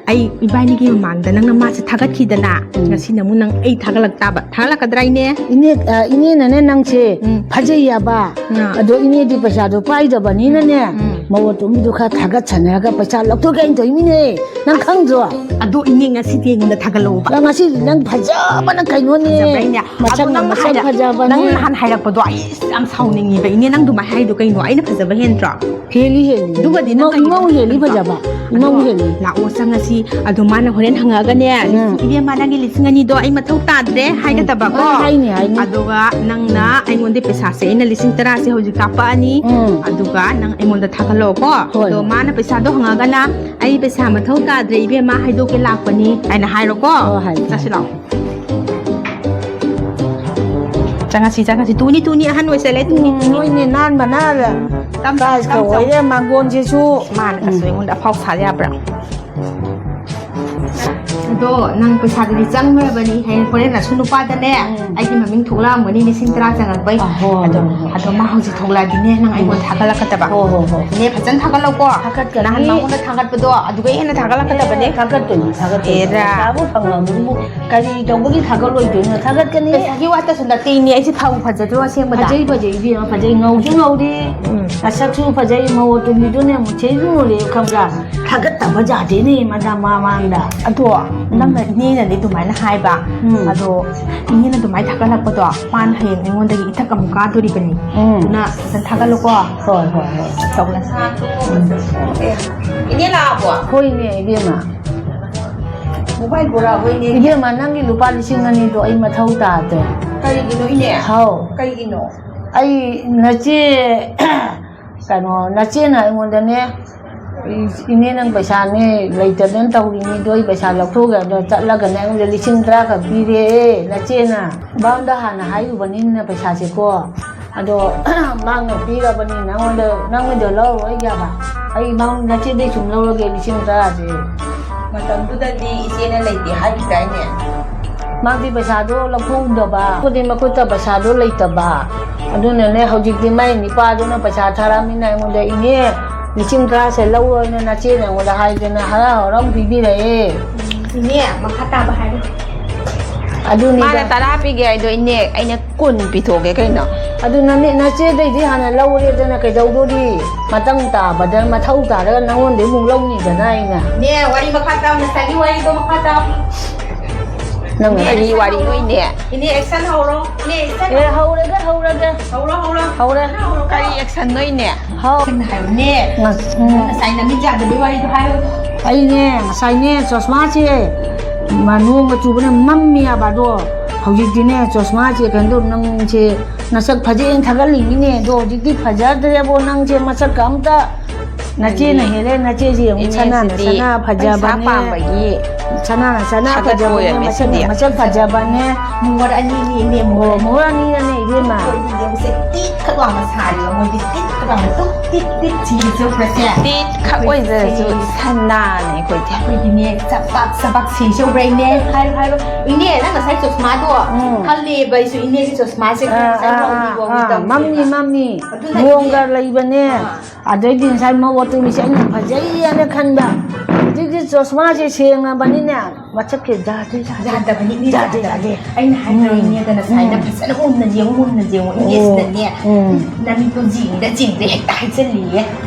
ꯑꯩ ꯏꯕꯥꯅꯤꯒꯤ ꯃꯃꯥꯡꯗ ꯅꯪꯅ ꯃꯥꯁꯦ ꯊꯥꯒꯠꯈꯤꯗꯅ, ꯎꯝ꯫ ꯉꯁꯤꯅ ꯑꯃꯨꯛ ꯅꯪ ꯑꯩ ꯊꯥꯒꯠꯂꯛ ꯇꯥꯕ꯫ ꯊꯥꯒꯠꯂꯛꯀꯗ꯭ꯔꯥ ꯏꯅꯦ? ꯏꯅꯦ, ꯑ, ꯏꯅꯦꯅꯅꯦ ꯅꯪꯁꯦ ꯎꯝ꯫ ꯐꯖꯩ ꯍꯥꯏꯕ꯫ ꯑꯥ꯫ ꯑꯗꯣ ꯏꯅꯦꯗꯤ ꯄꯩꯁꯥꯗꯣ ꯄꯥꯏꯗꯕꯅꯤꯅꯅꯦ, ꯎꯝ꯫ ꯃꯧ ꯑꯇꯣꯝꯕꯤꯗꯣ ꯈꯔ ꯊꯥꯒꯠꯁꯟꯅꯔꯒ ꯄꯩꯁꯥ ꯂꯧꯊꯣꯛꯀꯦ ꯍꯥꯏꯅ ꯇꯧꯔꯤꯃꯤꯅꯦ꯫ ꯅꯪ ꯈꯪꯗ꯭ꯔꯣ? ꯑꯗꯣ ꯏꯅꯦ, ꯉꯁꯤꯗꯤ ꯑꯩꯉꯣꯡꯗ ꯊꯥꯒꯠꯂꯛꯑꯣꯕ꯫ ꯅꯪ ꯉꯁꯤꯗꯤ ꯅꯪ ꯐꯖꯕꯅ ꯀꯩꯅꯣꯅꯦ꯫ ꯐꯖꯕ꯭ꯔꯥ ꯏꯅꯦ? ꯃꯁꯛ ꯑꯗꯣ ꯅꯪ ꯃꯁꯛ ꯍꯥꯏꯔ-, ꯐꯖꯕꯅꯦ꯫ ꯅꯪ ꯅꯍꯥꯟ ꯍꯥꯏꯔꯛꯄꯗꯣ ꯑꯩ ꯌꯥꯝ ꯁꯥꯎꯅꯤꯡꯉꯤꯕ ꯏꯅꯦ, ꯅꯪ ꯑꯗꯨꯃꯥꯏꯅ ꯍꯥꯏꯗꯣ ꯀꯩꯅꯣ? ꯑꯩꯅ ꯐꯖꯕ ꯍꯦꯟꯗ꯭ꯔꯣ? ꯍꯦꯜꯂꯤ, ꯍꯦꯜꯂꯤ꯫ ꯑꯗꯨꯒꯗꯤ ꯅꯪ ꯏꯃꯧ, ꯀꯩꯅꯣ ꯏꯃꯧ ꯍꯦꯜꯂꯤ ꯈꯟꯕ? ꯐꯖꯕ꯫ ꯏꯃꯧ ꯑꯗꯣ ꯍꯦꯜꯂꯤ꯫ ꯂꯥꯛꯑꯣ ꯆꯪꯉꯁꯤ꯫ ꯑꯗꯣ ꯃꯥꯅ ꯍꯣꯔꯦꯟ ꯍꯪꯉꯛꯑꯒꯅꯦ, ꯎꯝ꯫ "ꯏꯕꯦꯝꯃ, ꯅꯪꯒꯤ ꯂꯤꯁꯤꯡ ꯑꯅꯤꯗꯣ ꯑꯩ ꯃꯊꯧ ꯇꯥꯗ꯭ꯔꯦ" ꯍꯥꯏꯒꯗꯕꯀꯣ꯫ ꯍꯣꯏ, ꯍꯥꯏꯅꯤ, ꯍꯥꯏꯅꯤ꯫ ꯑꯗꯨꯒ ꯅꯪꯅ ꯑꯩꯉꯣꯟꯗ ꯄꯩꯁꯥꯁꯦ, ꯑꯩꯅ ꯂꯤꯁꯤꯡ ꯇꯔꯥꯁꯦ ꯍꯧꯖꯤꯛ ꯀꯥꯞꯄꯛꯑꯅꯤ꯫ ꯎꯝ꯫ ꯑꯗꯨꯒ ꯅꯪ ꯑꯩꯉꯣꯟꯗ ꯊꯥꯒꯠꯂꯛꯑꯣꯀꯣ꯫ ꯍꯣꯏ, ꯑꯗꯣ ꯍꯣꯏ꯫ ꯃꯥꯅ ꯄꯩꯁꯥꯗꯣ ꯍꯪꯉꯒꯅ, "ꯑꯩ ꯄꯩꯁꯥ ꯃꯊꯧ ꯇꯥꯗ꯭ꯔꯦ ꯏꯕꯦꯝꯃ, ꯍꯥꯏꯗꯣꯛꯀꯦ ꯂꯥꯛꯄꯅꯤ" ꯍꯥꯏꯅ ꯍꯥꯏꯔꯣꯀꯣ꯫ ꯍꯣꯏ, ꯍꯥꯏꯒꯦ꯫ ꯆꯠꯁꯤ ꯂꯥꯛꯑꯣ꯫ ꯆꯪꯉꯁꯤ, ꯆꯪꯉꯁꯤ꯫ ꯇꯨꯅꯤ, ꯇꯨꯅꯤ, ꯑꯍꯟ ꯑꯣꯏꯁꯜꯂꯦ, ꯇꯨꯅꯤ, ꯎꯝ, ꯇꯨꯅꯤ꯫ ꯅꯣꯏꯅꯦ ꯅꯥꯟꯕꯅ ꯇꯝ, ꯇꯝ, ꯇꯥꯏꯁꯀ ꯇꯝ, ꯇꯝ꯫ ꯑꯣꯏꯔꯦ, ꯃꯥꯡꯒꯣꯟꯁꯤꯁꯨ꯫ ꯃꯥꯅ ꯀꯩꯁꯨ ꯑꯩꯉꯣꯟꯗ ꯑꯐꯥꯎ ꯁꯥ ꯌꯥꯕ꯭ꯔꯥ? ꯑꯗꯣ ꯅꯪ ꯄꯩꯁꯥꯗꯨꯗꯤ ꯆꯪꯈ꯭ꯔꯕꯅꯤ꯫ ꯍꯌꯦꯡ ꯍꯣꯔꯦꯟ ꯑꯁꯨ ꯅꯨꯄꯥꯗꯅꯦ, ꯎꯝ꯫ ꯑꯩꯒꯤ ꯃꯃꯤꯡ ꯊꯣꯛꯂꯛꯑꯝꯒꯅꯤ, ꯂꯤꯁꯤꯡ ꯇꯔꯥ ꯆꯪꯉꯛꯄꯩ꯫ ꯑ, ꯍꯣꯏ, ꯑꯗꯣ, ꯍꯣꯏ, ꯍꯣꯏ꯫ ꯑꯗꯣ ꯃꯥ ꯍꯧꯖꯤꯛ ꯊꯣꯛꯂꯛꯑꯗꯤꯅꯦ, ꯅꯪ ꯑꯩꯉꯣꯟꯗ ꯊꯥꯒꯠꯂꯛꯀꯗꯕ꯫ ꯍꯣꯏ, ꯍꯣꯏ, ꯍꯣꯏ꯫ ꯏꯅꯦ, ꯐꯖꯅ ꯊꯥꯒꯠꯂꯛꯀꯣ꯫ ꯊꯥꯒꯠꯀꯅꯤ꯫ ꯅꯍꯥꯟ ꯃꯉꯣꯟꯗ ꯊꯥꯒꯠꯄꯗꯣ ꯑꯗꯨꯒ ꯍꯦꯟꯅ ꯊꯥꯒꯠꯂꯛꯀꯗꯕꯅꯦ꯫ ꯑꯦ, ꯊꯥꯒꯠꯇꯣꯏꯅꯤ, ꯊꯥꯒꯠꯇꯣꯏꯅꯤ꯫ ꯑꯦꯔꯥ꯫ ꯄꯩꯁꯥꯕꯨ ꯐꯪꯉꯕꯗꯨꯕꯨ ꯀꯔꯤ ꯇꯧꯕꯒꯤ ꯊꯥꯒꯠꯂꯣꯏꯗꯣꯏꯅꯣ? ꯊꯥꯒꯠꯀꯅꯤ꯫ ꯄꯩꯁꯥꯒꯤ ꯋꯥꯇꯁꯨ ꯅꯠꯇꯦ, ꯏꯅꯦ, ꯑꯩꯁꯦ ꯐꯕꯨ ꯐꯖꯗ꯭ꯔꯣ ꯑꯁꯦꯡꯕꯗ? ꯐꯖꯩ, ꯐꯖꯩ, ꯏꯕꯦꯝꯃ, ꯐꯖꯩ, ꯉꯧꯁꯨ ꯉꯧꯔꯤ꯫ ꯎꯝ꯫ ꯅꯁꯛꯁꯨ ꯐꯖꯩ, ꯃꯧ ꯑꯇꯣꯝꯕꯤꯗꯨꯅ ꯑꯃꯨꯛ ꯊꯤꯁꯨ ꯃꯨꯔꯦ, ꯈꯪꯕ꯭ꯔꯥ? ꯊꯥꯒꯠꯇꯕ ꯌꯥꯗꯦꯅꯦ ꯃꯗꯥ ꯃꯃꯥꯡꯗ꯫ ꯑꯗꯣ ꯎꯝ꯫ ꯅꯪꯅ, ꯏꯅꯦꯅꯗꯤ ꯑꯗꯨꯃꯥꯏꯅ ꯍꯥꯏꯕ꯫ ꯎꯝ꯫ ꯑꯗꯣ ꯏꯅꯦꯅ ꯑꯗꯨꯃꯥꯏꯅ ꯊꯥꯒꯠꯂꯛꯄꯗꯣ, ꯃꯥꯅ ꯍꯌꯦꯡ ꯑꯩꯉꯣꯟꯗꯒꯤ ꯏꯊꯛ ꯑꯃꯨꯛ ꯀꯥꯗꯣꯔꯤꯕꯅꯤ꯫ ꯎꯝ꯫ ꯑꯗꯨꯅ ꯐꯖꯅ ꯊꯥꯒꯠꯂꯨꯀꯣ꯫ ꯍꯣꯏ, ꯍꯣꯏ, ꯍꯣꯏ꯫ ꯇꯧꯅꯁꯤ꯫ ꯎꯝ꯫ ꯑꯦ, ꯏꯅꯦ ꯂꯥꯛꯑꯕꯣ? ꯍꯣꯏꯅꯦ, ꯏꯕꯦꯝꯃ꯫ ꯃꯣꯕꯥꯏꯜ ꯕꯣꯔꯥ ꯍꯣꯏꯅꯦ꯫ ꯏꯕꯦꯝꯃ, ꯅꯪꯒꯤ ꯂꯨꯄꯥ ꯂꯤꯁꯤꯡ ꯑꯅꯤꯗꯣ ꯑꯩ ꯃꯊꯧ ꯇꯥꯗ꯭ꯔꯦ꯫ ꯀꯔꯤꯒꯤꯅꯣ ꯏꯅꯦ? ꯍꯥꯎ꯫ ꯀꯩꯒꯤꯅꯣ? ꯑꯩ ꯅꯆꯦ ꯀꯩꯅꯣ, ꯅꯆꯦꯅ ꯑꯩꯉꯣꯟꯗꯅꯦ, "ꯏꯅꯦ, ꯅꯪ ꯄꯩꯁꯥꯅꯦ ꯂꯩꯇꯗꯅ ꯇꯧꯔꯤꯅꯤꯗꯣ, ꯑꯩ ꯄꯩꯁꯥ ꯂꯧꯊꯣꯛꯑꯒꯦ" ꯑꯗꯣ ꯆꯠꯂꯒꯅꯦ, ꯑꯩꯉꯣꯟꯗ ꯂꯤꯁꯤꯡ ꯇꯔꯥ ꯈꯛ ꯄꯤꯔꯦ ꯅꯆꯦꯅ꯫ ꯕꯥꯎꯟꯗ ꯍꯥꯟꯅ ꯍꯥꯏꯔꯨꯕꯅꯤꯅ ꯄꯩꯁꯥꯁꯦꯀꯣ, ꯑꯗꯣ ꯃꯥꯅ ꯄꯤꯔꯕꯅꯤ ꯅꯉꯣꯟꯗ, ꯅꯪꯒꯤꯗꯣ ꯂꯧꯔꯔꯣꯏ ꯌꯥꯕ꯫ ꯑꯩ ꯕꯥꯎꯟ ꯅꯆꯦꯗꯩ ꯁꯨꯝ ꯂꯧꯔꯒꯦ ꯂꯤꯁꯤꯡ ꯇꯔꯥꯁꯦ꯫ ꯃꯇꯝꯗꯨꯗꯗꯤ ꯏꯆꯦꯅ ꯂꯩꯇꯦ ꯍꯥꯏꯈꯤꯗꯥꯏꯅꯦ? ꯃꯥꯗꯤ ꯄꯩꯁꯥꯗꯣ ꯂꯧꯊꯣꯛꯎꯗꯕ, ꯈꯨꯗꯤ ꯃꯈꯨꯠꯇ ꯄꯩꯁꯥꯗꯣ ꯂꯩꯇꯕ꯫ ꯑꯗꯨꯅꯅꯦ, ꯍꯧꯖꯤꯛꯇꯤ ꯃꯥꯏ ꯅꯤꯄꯥꯗꯨꯅ ꯄꯩꯁꯥ ꯊꯥꯔꯛꯑꯃꯤꯅ ꯑꯩꯉꯣꯟꯗ, "ꯏꯅꯦ, ꯂꯤꯁꯤꯡ ꯇꯔꯥꯁꯦ ꯂꯧꯔꯣꯅ ꯅꯆꯦꯅ ꯑꯩꯉꯣꯟꯗ ꯍꯥꯏꯗꯅ ꯍꯔꯥꯎ ꯍꯔꯥꯎ ꯄꯤꯕꯤꯔꯛꯑꯦ"꯫ ꯏꯅꯦ, ꯃꯈꯥ ꯇꯥꯕ ꯍꯥꯏꯔꯣ꯫ ꯑꯗꯨꯅꯤꯗ꯫ ꯃꯥꯅ ꯇꯔꯥ ꯄꯤꯒꯦ ꯍꯥꯏꯗꯣ, ꯏꯅꯦ, ꯑꯩꯅ ꯀꯨꯟ ꯄꯤꯊꯣꯛꯀꯦ ꯀꯩꯅꯣ꯫ ꯑꯗꯨ ꯅꯅꯦ, ꯅꯆꯦꯗꯩꯗꯤ ꯍꯥꯟꯅ ꯂꯧꯔꯦꯗꯅ ꯀꯩꯗꯧꯗꯣꯔꯤ? ꯃꯇꯥꯡ ꯇꯥꯕꯗ ꯃꯊꯧ ꯇꯥꯔꯒ ꯅꯉꯣꯟꯗꯩ ꯑꯃꯨꯛ ꯂꯧꯅꯤꯗꯅ ꯑꯩꯅ꯫ ꯏꯅꯦ, ꯋꯥꯔꯤ ꯃꯈꯥ ꯇꯥꯎ, ꯉꯁꯥꯏꯒꯤ ꯋꯥꯔꯤꯗꯣ ꯃꯈꯥ ꯇꯥꯎ꯫ ꯅꯪ ꯏꯅꯦ, ꯀꯔꯤ action ꯋꯥꯔꯤꯅꯣ, ꯍꯧꯔꯣ꯫ ꯏꯅꯦ? ꯏꯅꯦ, action ꯍꯧꯔꯣ꯫ ꯏꯅꯦ, action ꯑꯦ, ꯍꯧꯔꯣ꯫ ꯍꯧꯔꯒꯦ, ꯍꯧꯔꯒꯦ꯫ ꯍꯧꯔꯣ, ꯍꯧꯔꯣ꯫ ꯍꯧꯔꯦ꯫ ꯍꯧꯔꯣ, ꯍꯧꯔꯣ꯫ ꯀꯔꯤ actionꯅꯣ, ꯏꯅꯦ? ꯍꯥꯎ꯫ ꯑꯩꯅ ꯍꯥꯏꯕꯅꯦ꯫ ꯉ-, ꯎꯝ꯫ ꯉꯁꯥꯏ ꯅꯃꯤꯠ ꯌꯥꯗꯕꯩ ꯋꯥꯔꯤꯗꯣ ꯍꯥꯏꯌꯣ꯫ ꯑꯩꯅꯦ, ꯉꯁꯥꯏꯅꯦ, ꯆꯣꯁꯃꯥꯁꯦ ꯃ-, ꯅꯣꯡꯒ ꯆꯨꯕꯅ ꯃꯝꯃꯤ ꯍꯥꯏꯕ ꯑꯗꯣ, ꯍꯧꯖꯤꯛꯇꯤꯅꯦ, ꯆꯣꯁꯃꯥꯁꯦ ꯀꯩꯅꯣ ꯇꯧ, ꯅꯪꯁꯦ ꯅꯁꯛ ꯐꯖꯩꯅ ꯊꯥꯒꯠꯂꯤꯅꯤꯅꯦ꯫ ꯑꯗꯣ ꯍꯧꯖꯤꯛꯇꯤ ꯐꯖꯗ꯭ꯔꯦꯕꯣ, ꯅꯪꯁꯦ ꯃꯁꯛꯀ ꯑꯝꯇ ꯅꯆꯦꯅ ꯍꯦꯜꯂꯦ, ꯅꯆꯦꯁꯦ ꯑꯃꯨꯛ ꯁꯅꯥꯅ ꯏꯅꯦꯁꯤꯗꯤ ꯁꯅꯥ ꯄꯩꯁꯥ ꯐꯖꯕꯅꯦ꯫ ꯄꯥꯝꯕꯒꯤ ꯁꯅꯥꯅ ꯁꯅꯥ ꯊꯥꯒꯠꯄ ꯐꯖꯕꯅꯦ, ꯑꯣꯏꯔꯝꯃꯦ ꯃꯁꯛ, ꯁꯤꯗꯤ꯫ ꯃꯁꯛ ꯐꯖꯕꯅꯦ꯫ ꯃꯣꯔ ꯑꯅꯤꯅꯤ ꯏꯅꯦꯝꯃ꯫ ꯑꯣ, ꯃꯣꯔ ꯑꯅꯤꯅꯅꯦ ꯏꯕꯦꯝꯃ꯫ ꯑꯩꯈꯣꯏꯗꯤ ꯌꯦꯡꯉꯨꯁꯦ, ꯇꯤꯠ ꯈꯛ ꯂꯥꯎꯅ ꯁꯥꯔꯤꯕ, ꯃꯣꯏꯗꯤ ꯇꯤꯠ ꯈꯛ ꯂꯥꯎꯅ ꯇꯨꯝ ꯇꯤꯠ ꯇꯤꯠ ꯁꯤꯔꯤꯁꯦ ꯎꯕ꯭ꯔꯁꯦ? ꯇꯤꯠ ꯈꯛ ꯑꯣꯏꯖꯔꯁꯨ ꯑꯩꯈꯣꯏꯗꯤ ꯁꯅꯥꯅꯦ ꯑꯩꯈꯣꯏꯗꯤ꯫ ꯑꯩꯈꯣꯏꯗꯤꯅꯦ ꯆꯕꯥꯛ ꯆꯕꯥꯛ ꯁꯤꯔꯤꯁꯦ ꯎꯕ꯭ꯔꯥ ꯏꯅꯦ? ꯍꯥꯏꯔꯣ, ꯍꯥꯏꯔꯣ꯫ ꯏꯅꯦ, ꯅꯪ ꯉꯁꯥꯏ ꯆꯣꯁꯃꯥꯗꯣ ꯎꯝ꯫ ꯈꯜꯂꯦꯕ ꯑꯩꯁꯨ, ꯏꯅꯦꯒꯤ ꯆꯣꯁꯃꯥꯁꯦ ꯑꯥ, ꯉꯁꯥꯏ ꯑꯥ, ꯋꯥꯡꯂꯤ ꯑꯥ, ꯋꯥꯡꯂꯤ ꯑꯥ, ꯇꯧꯕꯅꯦ꯫ ꯃꯝꯃꯤ, ꯃꯝꯃꯤ꯫ ꯑꯗꯨꯅ ꯃꯣꯡꯒ ꯏꯅꯦ ꯂꯩꯕꯅꯦ꯫ ꯑꯥ꯫ ꯑꯗꯩꯗꯤ ꯉꯁꯥꯏ ꯃꯧ ꯑꯇꯣꯝꯕꯤꯁꯦ ꯑꯩꯅ ꯐꯖꯩꯌꯦꯅ ꯈꯟꯕ꯫ ꯍꯧꯖꯤꯛꯇꯤ ꯆꯣꯁꯃꯥꯁꯦ ꯁꯦꯡꯉꯕꯅꯤꯅꯦ, ꯃꯁꯛꯁꯦ ꯌꯥꯗ꯭ꯔꯦ, ꯌꯥꯗ꯭ꯔꯦ꯫ ꯌꯥꯗꯕꯅꯤ, ꯏꯅꯦ, ꯌꯥꯗꯦ, ꯌꯥꯗꯕꯅꯤ꯫ ꯌꯥꯗꯦ꯫ ꯑꯩꯅ ꯍꯥꯏꯗ꯭ꯔꯣ, ꯎꯝ꯫ ꯏꯅꯦꯗ ꯉꯁꯥꯏꯅ ꯎꯝ꯫ ꯐꯖꯅ ꯃꯨꯟꯅ ꯌꯦꯡꯉꯨ, ꯃꯨꯟꯅ ꯌꯦꯡꯉꯨ꯫ ꯑꯣ꯫ ꯏꯅꯦꯁꯤꯅꯅꯦ, ꯎꯝ꯫ ꯅꯃꯤꯠꯇꯣ ꯌꯦꯡꯉꯤꯗ ꯌꯦꯡꯉꯤꯗ ꯍꯦꯛꯇ ꯍꯥꯏꯖꯜꯂꯤꯌꯦ꯫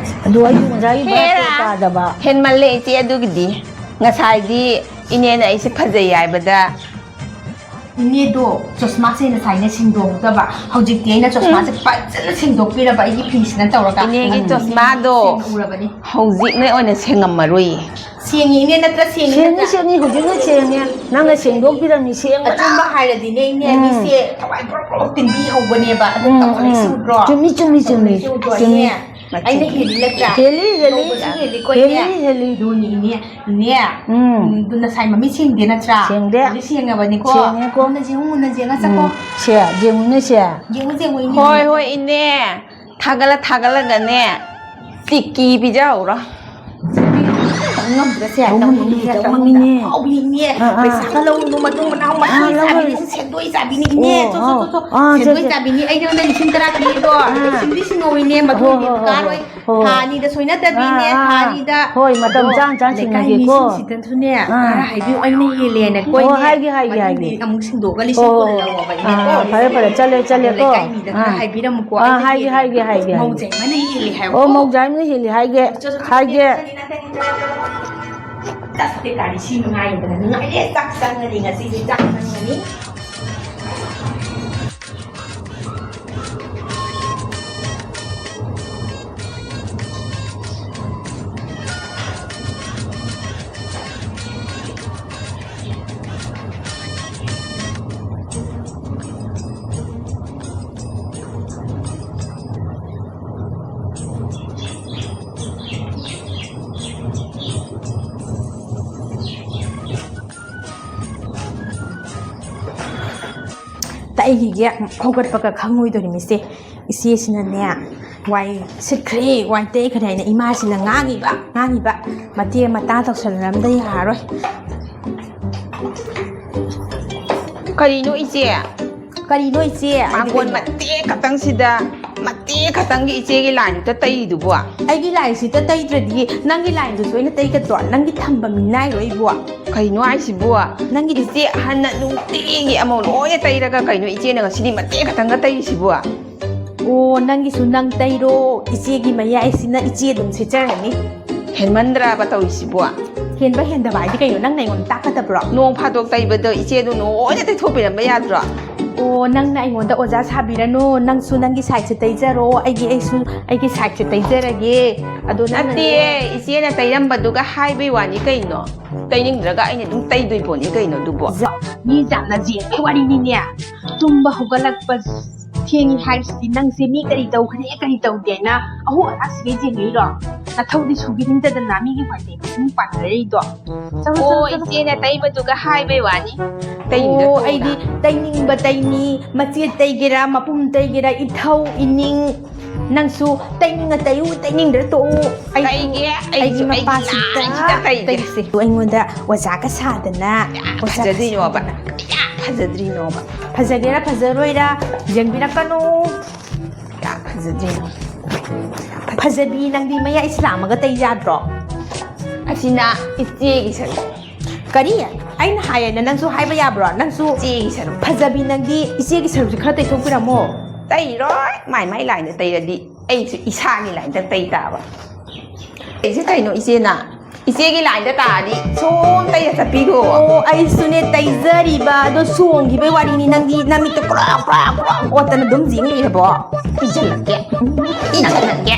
ꯑꯗꯣ ꯑꯩꯁꯨ ꯉꯁꯥꯏ ꯚꯥꯞꯇꯣ ꯍꯦꯔꯥ! ꯇꯥꯗꯕ꯫ ꯍꯦꯟꯃꯜꯂꯦ ꯏꯆꯦ ꯑꯗꯨꯒꯤꯗꯤ꯫ ꯉꯁꯥꯏꯗꯤ ꯏꯅꯦꯅ ꯑꯩꯁꯦ ꯐꯖꯩ ꯍꯥꯏꯕꯗ ꯏꯅꯦꯗꯣ ꯆꯣꯁꯃꯥꯁꯦ ꯉꯁꯥꯏꯅ ꯁꯦꯡꯗꯣꯛꯇꯕ, ꯍꯧꯖꯤꯛꯇꯤ ꯑꯩꯅ ꯆꯣꯁꯃꯥꯁꯦ ꯎꯝ꯫ ꯐꯖꯅ ꯁꯦꯡꯗꯣꯛꯄꯤꯔꯕ ꯑꯩꯒꯤ ꯐꯤꯁꯤꯅ ꯇꯧꯔꯒ꯫ ꯏꯅꯦꯒꯤ ꯎꯝ꯫ ꯆꯣꯁꯃꯥꯗꯣ ꯁꯦꯡꯅ ꯎꯔꯕꯅꯤ꯫ ꯍꯧꯖꯤꯛꯅ ꯑꯣꯏꯅ ꯁꯦꯡꯉꯝꯃꯔꯣꯏꯌꯦ꯫ ꯁꯦꯡꯉꯤ ꯏꯅꯦ, ꯅꯠꯇ꯭ꯔ ꯁꯦꯡꯉꯤ ꯁꯦꯡꯉꯤ ꯅꯠꯇ꯭ꯔ? ꯁꯦꯡꯉꯤ, ꯍꯧꯖꯤꯛꯅ ꯁꯦꯡꯉꯦ꯫ ꯅꯪꯅ ꯁꯦꯡꯗꯣꯛꯄꯤꯔꯝꯃꯤ, ꯁꯦꯡꯕꯅ꯫ ꯑꯆꯨꯝꯕ ꯍꯥꯏꯔꯗꯤꯅꯦ ꯏꯅꯦ, ꯎꯝ꯫ ꯃꯤꯁꯦ ꯊꯋꯥꯏ ꯄ꯭ꯔꯣꯛ ꯄ꯭ꯔꯣꯛ ꯇꯤꯟꯕꯤ ꯍꯧꯕꯅꯦꯕ꯫ ꯑꯗꯨ ꯎꯝ, ꯇꯧꯔꯤꯁꯤ ꯎꯝ꯫ ꯎꯗ꯭ꯔꯣ? ꯆꯨꯝꯃꯤ, ꯆꯨꯝꯃꯤ, ꯆꯨꯝꯃꯤ꯫ ꯇꯧꯔꯤꯁꯤ ꯎꯗ꯭ꯔꯣ ꯆꯨꯝꯃꯤ꯫ ꯏꯅꯦ? ꯑꯩꯅ ꯍꯦꯜꯂꯤ ꯅꯠꯇ꯭ꯔꯥ? ꯍꯦꯜꯂꯤ, ꯍꯦꯜꯂꯤ꯫ ꯇꯧꯕꯁꯨ ꯍꯦꯜꯂꯤꯀꯣ, ꯏꯅꯦ? ꯍꯦꯜꯂꯤ, ꯍꯦꯜꯂꯤ꯫ ꯑꯗꯨꯅꯤ, ꯏꯅꯦ꯫ ꯏꯅꯦ꯫ ꯎꯝ꯫ ꯎꯝ, ꯑꯗꯨ ꯅꯁꯥꯏ ꯃꯃꯤꯠ ꯁꯦꯡꯗꯦ ꯅꯠꯇ꯭ꯔꯥ? ꯁꯦꯡꯗꯦ꯫ ꯍꯧꯖꯤꯛ ꯁꯦꯡꯉꯕꯅꯤꯀꯣ? ꯁꯦꯡꯉꯦꯀꯣ꯫ ꯃꯨꯟꯅ ꯌꯦꯡꯉꯨ, ꯃꯨꯟꯅ ꯌꯦꯡꯉ ꯆꯠꯀꯣ꯫ ꯎꯝ꯫ ꯁꯦ, ꯌꯦꯡꯉꯨꯅꯦ, ꯁꯦ꯫ ꯌꯦꯡꯉꯨ, ꯌꯦꯡꯉꯨ, ꯏꯅꯦ꯫ ꯍꯣꯏ, ꯍꯣꯏ, ꯏꯅꯦ꯫ ꯊꯥꯒꯠꯂ, ꯊꯥꯒꯠꯂꯒꯅꯦ, ꯆꯤꯛꯀꯤ ꯄꯤꯖꯍꯧꯔꯣ꯫ ꯉꯝꯗ꯭ꯔꯁꯦ, ꯇꯧ ꯉꯝꯃꯤꯅꯦ, ꯇꯧ ꯇꯧ ꯉꯝꯃꯤꯅꯦ꯫ ꯉꯝꯃꯤꯅꯦ꯫ ꯍꯥꯎꯕꯅꯤꯅꯦ꯫ ꯑꯥ, ꯑꯥ꯫ ꯄꯩꯁꯥ ꯂꯧꯔꯨꯅꯨ, ꯃꯇꯨꯡ ꯃꯅꯥꯎ ꯃꯊꯤ ꯑꯥ, ꯂꯧꯔꯨꯅꯨ꯫ ꯆꯥꯕꯤꯅꯦ, ꯁꯦꯟꯗꯣꯏ ꯆꯥꯕꯤꯅꯦ, ꯏꯅꯦ꯫ ꯑꯣ, ꯆꯣ, ꯆꯣ, ꯑꯣ꯫ ꯆꯣ, ꯆꯣ꯫ ꯑꯥ, ꯁꯦꯟꯗꯣꯏ ꯆꯦ, ꯆꯦ꯫ ꯆꯥꯕꯤꯅꯤ꯫ ꯑꯩ ꯅꯉꯣꯟꯗ ꯂꯤꯁꯤꯡ ꯇꯔꯥ ꯄꯤꯔꯤꯗꯣ꯫ ꯑꯥ꯫ ꯁꯤꯡꯗꯤ ꯁꯤꯡꯍꯧꯋꯤꯅꯦ, ꯃꯇꯨꯡ ꯍꯣꯏ, ꯍꯣꯏ, ꯄꯤꯕ ꯍꯣꯏ, ꯀꯥꯔꯣꯏ꯫ ꯍꯣꯏ, ꯍꯣꯏ꯫ ꯊꯥ ꯑꯅꯤꯗ ꯁꯣꯏꯅꯗꯕꯤꯅꯦ, ꯑꯥ, ꯊꯥ ꯑꯥ꯫ ꯑꯅꯤꯗ꯫ ꯍꯣꯏ, ꯃꯇꯝ ꯑꯗꯣ ꯆꯥꯅ ꯆꯥꯅ ꯂꯩꯀꯥꯏ ꯁꯤꯟꯅꯒꯦꯀꯣ꯫ ꯃꯤꯁꯤꯡꯁꯤꯗꯁꯨꯅꯦ ꯑꯥ꯫ ꯈꯔ ꯍꯥꯏꯕꯤꯌꯨ, ꯑꯩꯅ ꯍꯦꯜꯂꯦꯅ ꯑꯣ, ꯀꯣꯏꯅꯦ꯫ ꯍꯥꯏꯒꯦ, ꯍꯥꯏꯒꯦ, ꯃꯅꯤꯡꯗꯤ ꯍꯥꯏꯒꯦ꯫ ꯑꯃꯨꯛ ꯁꯤꯡꯗꯣꯛꯑꯒ ꯂꯤꯁꯤꯡ ꯍꯣꯏ, ꯀꯨꯟ ꯍꯣꯏ꯫ ꯂꯧꯑꯣꯕ, ꯏꯅꯦꯀꯣ꯫ ꯑꯥ, ꯐꯔꯦ, ꯐꯔꯦ, ꯆꯠꯂꯦ, ꯑꯗꯣ ꯆꯠꯂꯦꯀꯣ꯫ ꯂꯩꯀꯥꯏ ꯃꯤꯗ ꯈꯔ ꯑꯥ꯫ ꯍꯥꯏꯕꯤꯔꯝꯃꯨꯀꯣ, ꯑꯥ, ꯑꯩꯅ ꯍꯥꯏꯒꯦ, ꯍꯦꯜꯂꯦ꯫ ꯍꯥꯏꯒꯦ, ꯍꯥꯏꯒꯦ꯫ ꯃꯧ ꯖꯦꯡꯃꯅ ꯍꯦꯜꯂꯦ ꯍꯥꯏꯌꯨꯀꯣ꯫ ꯑꯣ, ꯃꯧ ꯖꯦꯡꯃꯅ ꯍꯦꯜꯂꯦ ꯍꯥꯏꯒꯦ, ꯆꯠꯂꯣ, ꯆꯠꯂꯣ, ꯍꯥꯏꯒꯦ꯫ ꯆꯠꯂꯣ, ꯆꯠꯂꯣ, ꯆꯠꯂꯣ꯫ ꯆꯠꯂꯦ, ꯒꯥꯔꯤ ꯁꯤ ꯅꯨꯡꯉꯥꯏꯕꯗ ꯅꯨꯡꯉꯥꯏꯔꯦ꯫ ꯆꯥꯛ ꯆꯪꯉꯅꯤ ꯉꯁꯤꯗꯤ, ꯆꯥꯛ ꯆꯪꯉꯅꯤ꯫ ꯑꯩꯒꯤꯒꯤ ꯍꯧꯒꯠꯄꯒ ꯈꯪꯉꯣꯏꯗꯣꯔꯤꯃꯤꯁꯦ꯫ ꯏꯆꯦꯁꯤꯅꯅꯦ, ꯋꯥꯏ ꯁꯤꯠꯈ꯭ꯔꯦ, ꯋꯥꯏ ꯇꯩꯈ꯭ꯔꯦ ꯍꯥꯏꯅ ꯏꯃꯥꯁꯤꯅ ꯉꯥꯡꯉꯤꯕ, ꯉꯥꯡꯉꯤꯕ꯫ ꯃꯇꯦꯛ ꯃꯇꯥ ꯇꯧꯁꯜꯂꯝꯗ ꯌꯥꯔꯣꯏ꯫ ꯀꯔꯤꯅꯣ ꯏꯆꯦ? ꯀꯔꯤꯅꯣ ꯏꯆꯦ? ꯃꯥꯡꯒꯣꯟ ꯀꯩꯅꯣ? ꯃꯇꯦꯛ ꯈꯛꯇꯪꯁꯤꯗ, ꯃꯇꯦꯛ ꯈꯛꯇꯪꯒꯤ ꯏꯆꯦꯒꯤ ꯂꯥꯏꯟꯗꯨꯗ ꯇꯩꯔꯤꯗꯨꯕꯣ? ꯑꯩꯒꯤ ꯂꯥꯏꯟꯁꯤꯗ ꯇꯩꯗ꯭ꯔꯗꯤ ꯅꯪꯒꯤ ꯂꯥꯏꯟꯗꯨꯁꯨ ꯑꯩꯅ ꯇꯩꯒꯗ꯭ꯔꯣ? ꯅꯪꯒꯤ ꯊꯝꯕ ꯃꯤꯅꯥꯏꯔꯣ ꯑꯩꯕꯨ? ꯀꯩꯅꯣ ꯍꯥꯏꯁꯤꯕꯣ? ꯅꯪꯒꯤ ꯏꯆꯦ ꯑꯍꯟꯅ ꯅꯨꯡꯇꯤꯒꯤ ꯑꯃꯧ ꯂꯣꯏꯅ ꯇꯩꯔꯒ ꯀꯩꯅꯣ ꯏꯆꯦꯅ ꯉꯁꯤꯗꯤ ꯃꯇꯦꯛ ꯈꯛꯇꯪꯒ ꯇꯩꯔꯤꯁꯤꯕꯣ? ꯑꯣ, ꯅꯪꯒꯤꯁꯨ ꯅꯪ ꯇꯩꯔꯣ, ꯏꯆꯦꯒꯤ ꯃꯌꯥꯏꯁꯤꯅ ꯏꯆꯦ ꯑꯗꯨꯝ ꯁꯤꯠꯆꯔꯅꯤ꯫ ꯍꯦꯟꯃꯟꯗ꯭ꯔꯕ ꯇꯧꯔꯤꯁꯤꯕꯣ? ꯍꯦꯟꯕ ꯍꯦꯟꯗꯕ ꯍꯥꯏꯗꯤ ꯀꯩꯅꯣ? ꯅꯪꯅ ꯑꯩꯉꯣꯟꯗ ꯇꯥꯛꯀꯗꯕ꯭ꯔꯣ? ꯅꯣꯡ ꯐꯥꯗꯣꯛ ꯇꯩꯕꯗꯣ ꯏꯆꯦꯗꯣ ꯂꯣꯏꯅ ꯇꯩꯊꯣꯛꯄꯤꯔꯝꯕ ꯌꯥꯗ꯭ꯔꯣ? ꯑꯣ, ꯅꯪꯅ ꯑꯩꯉꯣꯟꯗ ꯑꯣꯖꯥ ꯁꯥꯕꯤꯔꯅꯨ, ꯅꯪꯁꯨ ꯅꯪꯒꯤ ꯁꯥꯏꯠꯁꯦ ꯇꯩꯖꯔꯣ, ꯑꯩꯒꯤ, ꯑꯩꯁꯨ ꯑꯩꯒꯤ ꯁꯥꯏꯠꯁꯦ ꯇꯩꯖꯔꯒꯦ꯫ ꯑꯗꯣ ꯅꯪꯅꯅꯦ ꯅꯠꯇꯦꯌꯦ, ꯏꯆꯦꯅ ꯇꯩꯔꯝꯕꯗꯨꯒ ꯍꯥꯏꯕꯩ ꯋꯥꯅꯤ ꯀꯩꯅꯣ? ꯇꯩꯅꯤꯡꯗ꯭ꯔꯒ ꯑꯩꯅ ꯑꯗꯨꯝ ꯇꯩꯗꯣꯏ ꯄꯣꯠꯅꯤ ꯀꯩꯅꯣ ꯑꯗꯨꯕꯣ? ꯃꯤ ꯌꯥꯝꯅ ꯌꯦꯡꯕꯩ ꯋꯥꯔꯤꯅꯤꯅꯦ꯫ ꯇꯨꯝꯕ ꯍꯧꯒꯠꯂꯛꯄ ꯊꯦꯡꯉꯤ ꯍꯥꯏꯔꯤꯁꯤꯗꯤ ꯅꯪꯁꯦ ꯃꯤ ꯀꯔꯤ ꯇꯧꯈ꯭ꯔꯦ, ꯀꯔꯤ ꯇꯧꯗꯦ ꯍꯥꯏꯅ ꯑꯍꯨ ꯑꯔꯥꯛꯁꯤꯒꯩ ꯌꯦꯡꯉꯛꯏꯔꯣ? ꯅꯊꯧꯗꯤ ꯁꯨꯕꯤꯅꯤꯡꯗꯗꯅ ꯃꯤꯒꯤ ꯋꯥꯏꯇꯩ ꯁꯨꯝ ꯄꯥꯟꯅꯔꯛꯏꯗꯣ꯫ ꯆꯠꯂꯣ, ꯑꯣ, ꯆꯠꯂꯣ, ꯆꯠꯂꯣ꯫ ꯏꯆꯦꯅ ꯇꯩꯕꯗꯨꯒ ꯍꯥꯏꯕꯩ ꯋꯥꯅꯤ꯫ ꯇꯩꯅꯤꯡꯗ ꯑꯣ, ꯇꯩꯅ꯫ ꯑꯩꯗꯤ ꯇꯩꯅꯤꯡꯕ ꯇꯩꯅꯤ, ꯃꯆꯦꯠ ꯇꯩꯒꯦꯔꯥ, ꯃꯄꯨꯝ ꯇꯩꯒꯦꯔꯥ, ꯏꯊꯧ ꯏꯅꯤꯡ, ꯅꯪꯁꯨ ꯇꯩꯅꯤꯡꯉ ꯇꯩꯌꯨ, ꯇꯩꯅꯤꯡꯗ꯭ꯔ ꯇꯣꯛꯎ꯫ ꯑꯩꯁꯨ ꯇꯩꯒꯦ, ꯑꯩꯒꯤ ꯑꯩꯁꯨ, ꯑꯩꯒꯤ ꯃꯄꯥꯁꯤꯗ ꯂꯥꯏꯁꯤꯗ ꯇꯩꯒꯦ꯫ ꯇꯩꯁꯦ꯫ ꯑꯗꯣ ꯑꯩꯉꯣꯟꯗ ꯑꯣꯖꯥꯒ ꯁꯥꯗꯅ, ꯀꯌꯥ ꯑꯣꯖꯥꯒ ꯐꯖꯗꯣꯏꯅꯣꯕ? ꯁꯥꯗꯅ꯫ ꯀꯌꯥ ꯐꯖꯗ꯭ꯔꯤꯅꯣꯕ? ꯐꯖꯒꯦꯔꯥ ꯐꯖꯔꯣꯏꯔꯥ ꯌꯦꯡꯕꯤꯔꯛꯀꯅꯨ꯫ ꯀꯌꯥ ꯐꯖꯗ꯭ꯔꯤꯅꯣ? ꯐꯖꯕꯤ, ꯅꯪꯗꯤ ꯃꯌꯥ ꯏꯁꯂꯥꯝ ꯑꯃꯒ ꯇꯩ ꯌꯥꯗ꯭ꯔꯣ? ꯑꯁꯤꯅ ꯏꯆꯦꯒꯤ ꯁꯔꯨꯛ꯫ ꯀꯔꯤ? ꯑꯩꯅ ꯍꯥꯏꯌꯦꯅ ꯅꯪꯁꯨ ꯍꯥꯏꯕ ꯌꯥꯕ꯭ꯔꯣ? ꯅꯪꯁꯨ ꯏꯆꯦꯒꯤ ꯁꯔꯨꯛ꯫ ꯐꯖꯕꯤ, ꯅꯪꯗꯤ ꯏꯆꯦꯒꯤ ꯁꯔꯨꯛꯁꯦ ꯈꯔ ꯇꯩꯊꯣꯛꯄꯤꯔꯝꯃꯣ꯫ ꯇꯩꯔꯣꯏ, ꯃꯥꯏ ꯃꯥꯏ ꯂꯥꯏꯟꯗ ꯇꯩꯔꯗꯤ ꯑꯩꯁꯨ ꯏꯁꯥꯒꯤ ꯂꯥꯏꯟꯗ ꯇꯩ ꯇꯥꯕ꯫ ꯑꯩꯁꯦ ꯀꯩꯅꯣ ꯏꯆꯦꯅ? ꯏꯆꯦꯒꯤ ꯂꯥꯏꯟꯗ ꯇꯥꯔꯗꯤ ꯁꯨꯝ ꯇꯩꯔ ꯆꯠꯄꯤꯈꯣ꯫ ꯑꯣ, ꯑꯩꯁꯨꯅꯦ ꯇꯩꯖꯔꯤꯕ, ꯑꯗꯣ ꯆꯣꯡꯈꯤꯕꯩ ꯋꯥꯔꯤꯅꯤ꯫ ꯅꯪꯗꯤ ꯅꯃꯤꯠꯇꯣ ꯀ꯭ꯔꯣꯛ ꯀ꯭ꯔꯣꯛ ꯀ꯭ꯔꯣꯛ ꯑꯣꯠꯇꯅ ꯑꯗꯨꯝ ꯌꯦꯡ ꯂꯩꯔꯕꯣ? ꯏꯟꯁꯤꯜꯂꯛꯀꯦ꯫ ꯏꯟꯁꯤꯜꯂꯛꯀꯦ꯫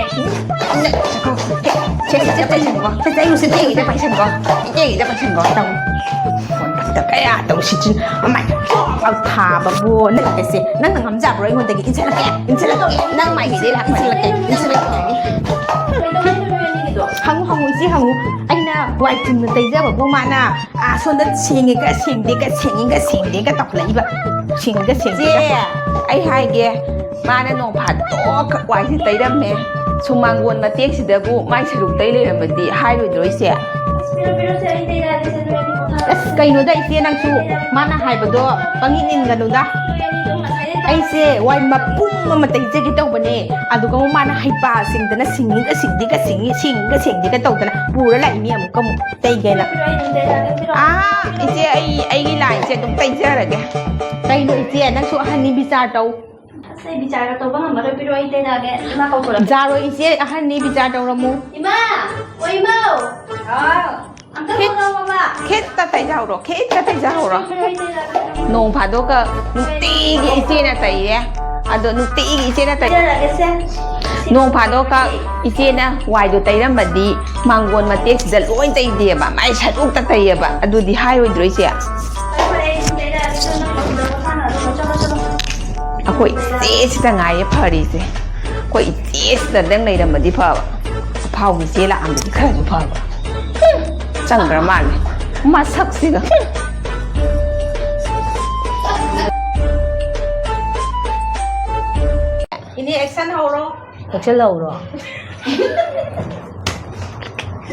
ꯁꯦ, ꯁꯦ, ꯁꯦ, ꯄꯥꯏꯁꯟꯈꯣ꯫ ꯁꯦ, ꯁꯦ, ꯑꯩꯕꯨ ꯁꯦ, ꯏꯆꯦꯒꯤꯗ ꯄꯥꯏꯁꯟꯈꯣ꯫ ꯏꯆꯦꯒꯤꯗ ꯄꯥꯏꯁꯟꯈꯣ꯫ ꯇꯧ꯫ ꯐꯣꯟ ꯄꯥꯏꯗ ꯀꯌꯥ ꯇꯧꯁꯤꯠꯇ꯭ꯔꯤ꯫ ꯑꯃꯥꯏ ꯊꯥꯕꯕꯨ꯫ ꯅꯪ ꯀꯩꯁꯦ, ꯅꯪꯅ ꯉꯝꯖꯕ꯭ꯔꯣ ꯑꯩꯉꯣꯟꯗꯒꯤ? ꯏꯟꯁꯤꯜꯂꯛꯀꯦ, ꯏꯟꯁꯤꯜꯂꯛꯀꯦ꯫ ꯅꯪ ꯃꯥꯏꯁꯤꯗ ꯏꯟꯁꯤꯜꯂꯛꯀꯦ, ꯏꯟꯁꯤꯜꯂꯛꯀꯦ꯫ ꯍꯪꯉꯨ, ꯍꯪꯉꯨ, ꯏꯆꯦ, ꯍꯪꯉꯨ꯫ ꯑꯩꯅ ꯋꯥꯏ ꯊꯨꯝꯅ ꯇꯩꯖꯕꯕꯨ ꯃꯥꯅ, ꯑꯥ, ꯁꯣꯝꯗ ꯁꯦꯡꯉꯦꯒ ꯁꯦꯡꯗꯦꯒ, ꯁꯦꯡꯉꯦꯒ ꯁꯦꯡꯗꯦꯒ ꯇꯧꯈꯠꯂꯛꯏꯕ꯫ ꯁꯦꯡꯉꯦꯒ ꯁꯦꯡꯗꯦꯒ꯫ ꯏꯆꯦ, ꯑꯩ ꯍꯥꯏꯒꯦ, ꯃꯥꯅ ꯅꯣꯡ ꯐꯥꯗꯣꯛꯈꯛ ꯋꯥꯏꯁꯦ ꯇꯩꯔꯝꯃꯦ꯫ ꯁꯨꯃꯥꯡꯒꯣꯟ ꯃꯇꯦꯛꯁꯤꯗꯕꯨ ꯃꯥꯏ ꯁꯔꯨꯛ ꯇꯩ ꯂꯩꯔꯝꯃꯗꯤ ꯍꯥꯏꯔꯣꯏꯗ꯭ꯔꯣ, ꯏꯆꯦ? ꯑꯁ, ꯀꯩꯅꯣꯗ, ꯏꯆꯦ, ꯅꯪꯁꯨ ꯃꯥꯅ ꯍꯥꯏꯕꯗꯣ ꯄꯪꯏꯟ ꯏꯟꯒꯅꯨꯗ꯫ ꯑꯩꯁꯦ ꯋꯥꯏ ꯃꯄꯨꯝ ꯑꯃ ꯇꯩꯖꯒꯦ ꯇꯧꯕꯅꯦ, ꯑꯗꯨꯒ ꯑꯃꯨꯛ ꯃꯥꯅ ꯍꯩꯄꯥ ꯁꯤꯡꯗꯅ ꯁꯤꯡꯉꯤꯒ ꯁꯤꯡꯗꯦꯒ ꯁꯤꯡꯉꯤ, ꯁꯤꯡꯉꯤꯒ ꯁꯤꯡꯗꯦꯒ ꯇꯧꯗꯅ ꯄꯨꯔ ꯂꯥꯛꯏꯅꯦ ꯑꯃꯨꯛꯀ ꯑꯃꯨꯛ ꯇꯩꯒꯦꯅ꯫ ꯑꯥ, ꯏꯆꯦ, ꯑꯩ, ꯑꯩꯒꯤ ꯂꯥꯏꯟꯁꯦ ꯑꯗꯨꯝ ꯇꯩꯖꯔꯒꯦ꯫ ꯀꯩꯅꯣ ꯏꯆꯦ, ꯅꯪꯁꯨ ꯑꯍꯟꯅꯤ, ꯕꯤꯆꯥꯔ ꯇꯧ꯫ ꯑꯁ, ꯑꯩ ꯕꯤꯆꯥꯔꯒ ꯇꯧꯕ ꯉꯝꯃꯔꯣꯏ, ꯄꯤꯔꯛꯑꯣ, ꯑꯩ ꯇꯩꯔꯛꯑꯒꯦ꯫ ꯏꯃꯥ ꯀꯧꯊꯣꯔꯛꯀꯦ꯫ ꯕꯤꯆꯥꯔ ꯍꯣꯏ, ꯏꯆꯦ ꯑꯍꯟꯅꯤ, ꯕꯤꯆꯥꯔ ꯇꯧꯔꯝꯃꯨ꯫ ꯏꯃꯥ! ꯑꯣ, ꯏꯃꯥ! ꯍꯥꯎ꯫ ꯑꯝꯇ ꯈꯤꯠ-, ꯀꯧꯔꯛꯑꯣꯕ꯫ ꯈꯤꯠꯇ ꯇꯩꯖꯍꯧꯔꯣ, ꯈꯤꯠꯇ ꯇꯩꯖꯍꯧꯔꯣ꯫ ꯄꯤꯔꯛꯑꯣ, ꯑꯩ ꯇꯩꯔꯛꯑꯒꯦ꯫ ꯅꯣꯡ ꯐꯥꯗꯣꯛꯀ ꯅꯨꯡꯇꯤꯒꯤ ꯏꯆꯦꯅ ꯇꯩꯌꯦ꯫ ꯑꯗꯣ ꯅꯨꯡꯇꯤꯒꯤ ꯏꯆꯦꯅ ꯇꯩ-, ꯇꯩꯖꯔꯛꯑꯒꯦꯁꯦ꯫ ꯅꯣꯡ ꯐꯥꯗꯣꯛꯀ ꯏꯆꯦꯅ ꯋꯥꯏꯗꯣ ꯇꯩꯔꯝꯃꯗꯤ ꯃꯥꯡꯒꯣꯟ ꯃꯇꯦꯛꯁꯤꯗ ꯂꯣꯏ ꯇꯩꯗꯦꯕ, ꯃꯥꯏ ꯁꯔꯨꯛꯇ ꯇꯩꯌꯦꯕ꯫ ꯑꯗꯨꯗꯤ ꯍꯥꯏꯔꯣꯏꯗ꯭ꯔꯣ, ꯏꯆꯦ? ꯍꯣꯏ, ꯍꯣꯏ, ꯑꯩ ꯁꯨꯝ ꯇꯩꯔꯛꯑꯒꯦ꯫ ꯆꯠꯂꯣ, ꯅꯪ ꯇꯧꯖꯔꯣ, ꯆꯠꯂꯣ, ꯆꯠꯂꯣ꯫ ꯑꯩꯈꯣꯏ ꯏꯆꯦꯁꯤꯗ ꯉꯥꯏꯔꯦ ꯐꯔꯤꯁꯦ꯫ ꯑꯩꯈꯣꯏ ꯏꯆꯦꯁꯤꯗ ꯅꯪ ꯂꯩꯔꯝꯃꯗꯤ ꯐꯕ꯫ ꯑꯐꯥꯎꯕ ꯏꯆꯦ ꯂꯥꯛꯑꯝꯃꯗꯤ ꯈꯔꯁꯨ ꯐꯕ꯫ ꯍꯨꯝ, ꯆꯪꯈ꯭ꯔ ꯃꯥꯜꯂꯦ ꯃꯁꯛꯁꯤꯒ꯫ ꯍꯨꯝ꯫ ꯏꯅꯦ, action ꯍꯧꯔꯣ꯫ Action ꯍꯧꯔꯣ꯫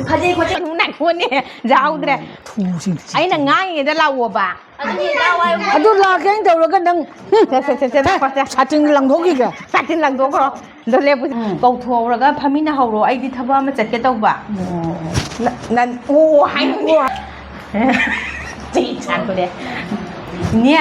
ꯐꯖꯩ, ꯐꯖꯩ꯫ ꯅꯥꯈꯣꯅꯦ, ꯌꯥꯎꯗ꯭ꯔꯦ꯫ ꯊꯨꯁꯤ꯫ ꯑꯩꯅ ꯉꯥꯡꯉꯤꯉꯩꯗ ꯂꯥꯛꯑꯣꯕ꯫ ꯑꯗꯨꯗꯤ ꯂꯥꯛꯑꯣ ꯍꯥꯏꯌꯨ꯫ ꯑꯗꯨ ꯂꯥꯛꯀꯦ ꯍꯥꯏꯅ ꯇꯧꯔꯒ ꯅꯪ, ꯁꯦ, ꯁꯦ, ꯁꯦ, ꯁꯦ, ꯁꯦ, ꯁꯦ꯫ ꯁꯥꯇꯤꯟ ꯂꯪꯊꯣꯛꯈꯤꯒꯦ꯫ ꯁꯥꯇꯤꯟ ꯂꯪꯊꯣꯛꯈ꯭ꯔꯣ꯫ ꯑꯗꯣ ꯂꯦꯞꯄꯨ꯫ ꯎꯝ꯫ ꯀꯧꯊꯣꯛꯍꯧꯔꯒ ꯐꯝꯃꯤꯟꯅꯍꯧꯔꯣ꯫ ꯑꯩꯗꯤ ꯊꯕꯛ ꯑꯃ ꯆꯠꯀꯦ ꯇꯧꯕ꯫ ꯑꯣ, ꯑꯣ, ꯑꯣ꯫ ꯅ-, ꯅꯟ-, ꯑꯣ ꯍꯥꯏꯌꯨꯅꯦ꯫ ꯑꯣ꯫ ꯆꯩ ꯆꯥꯔꯛꯀꯅꯤ꯫ ꯏꯅꯦ꯫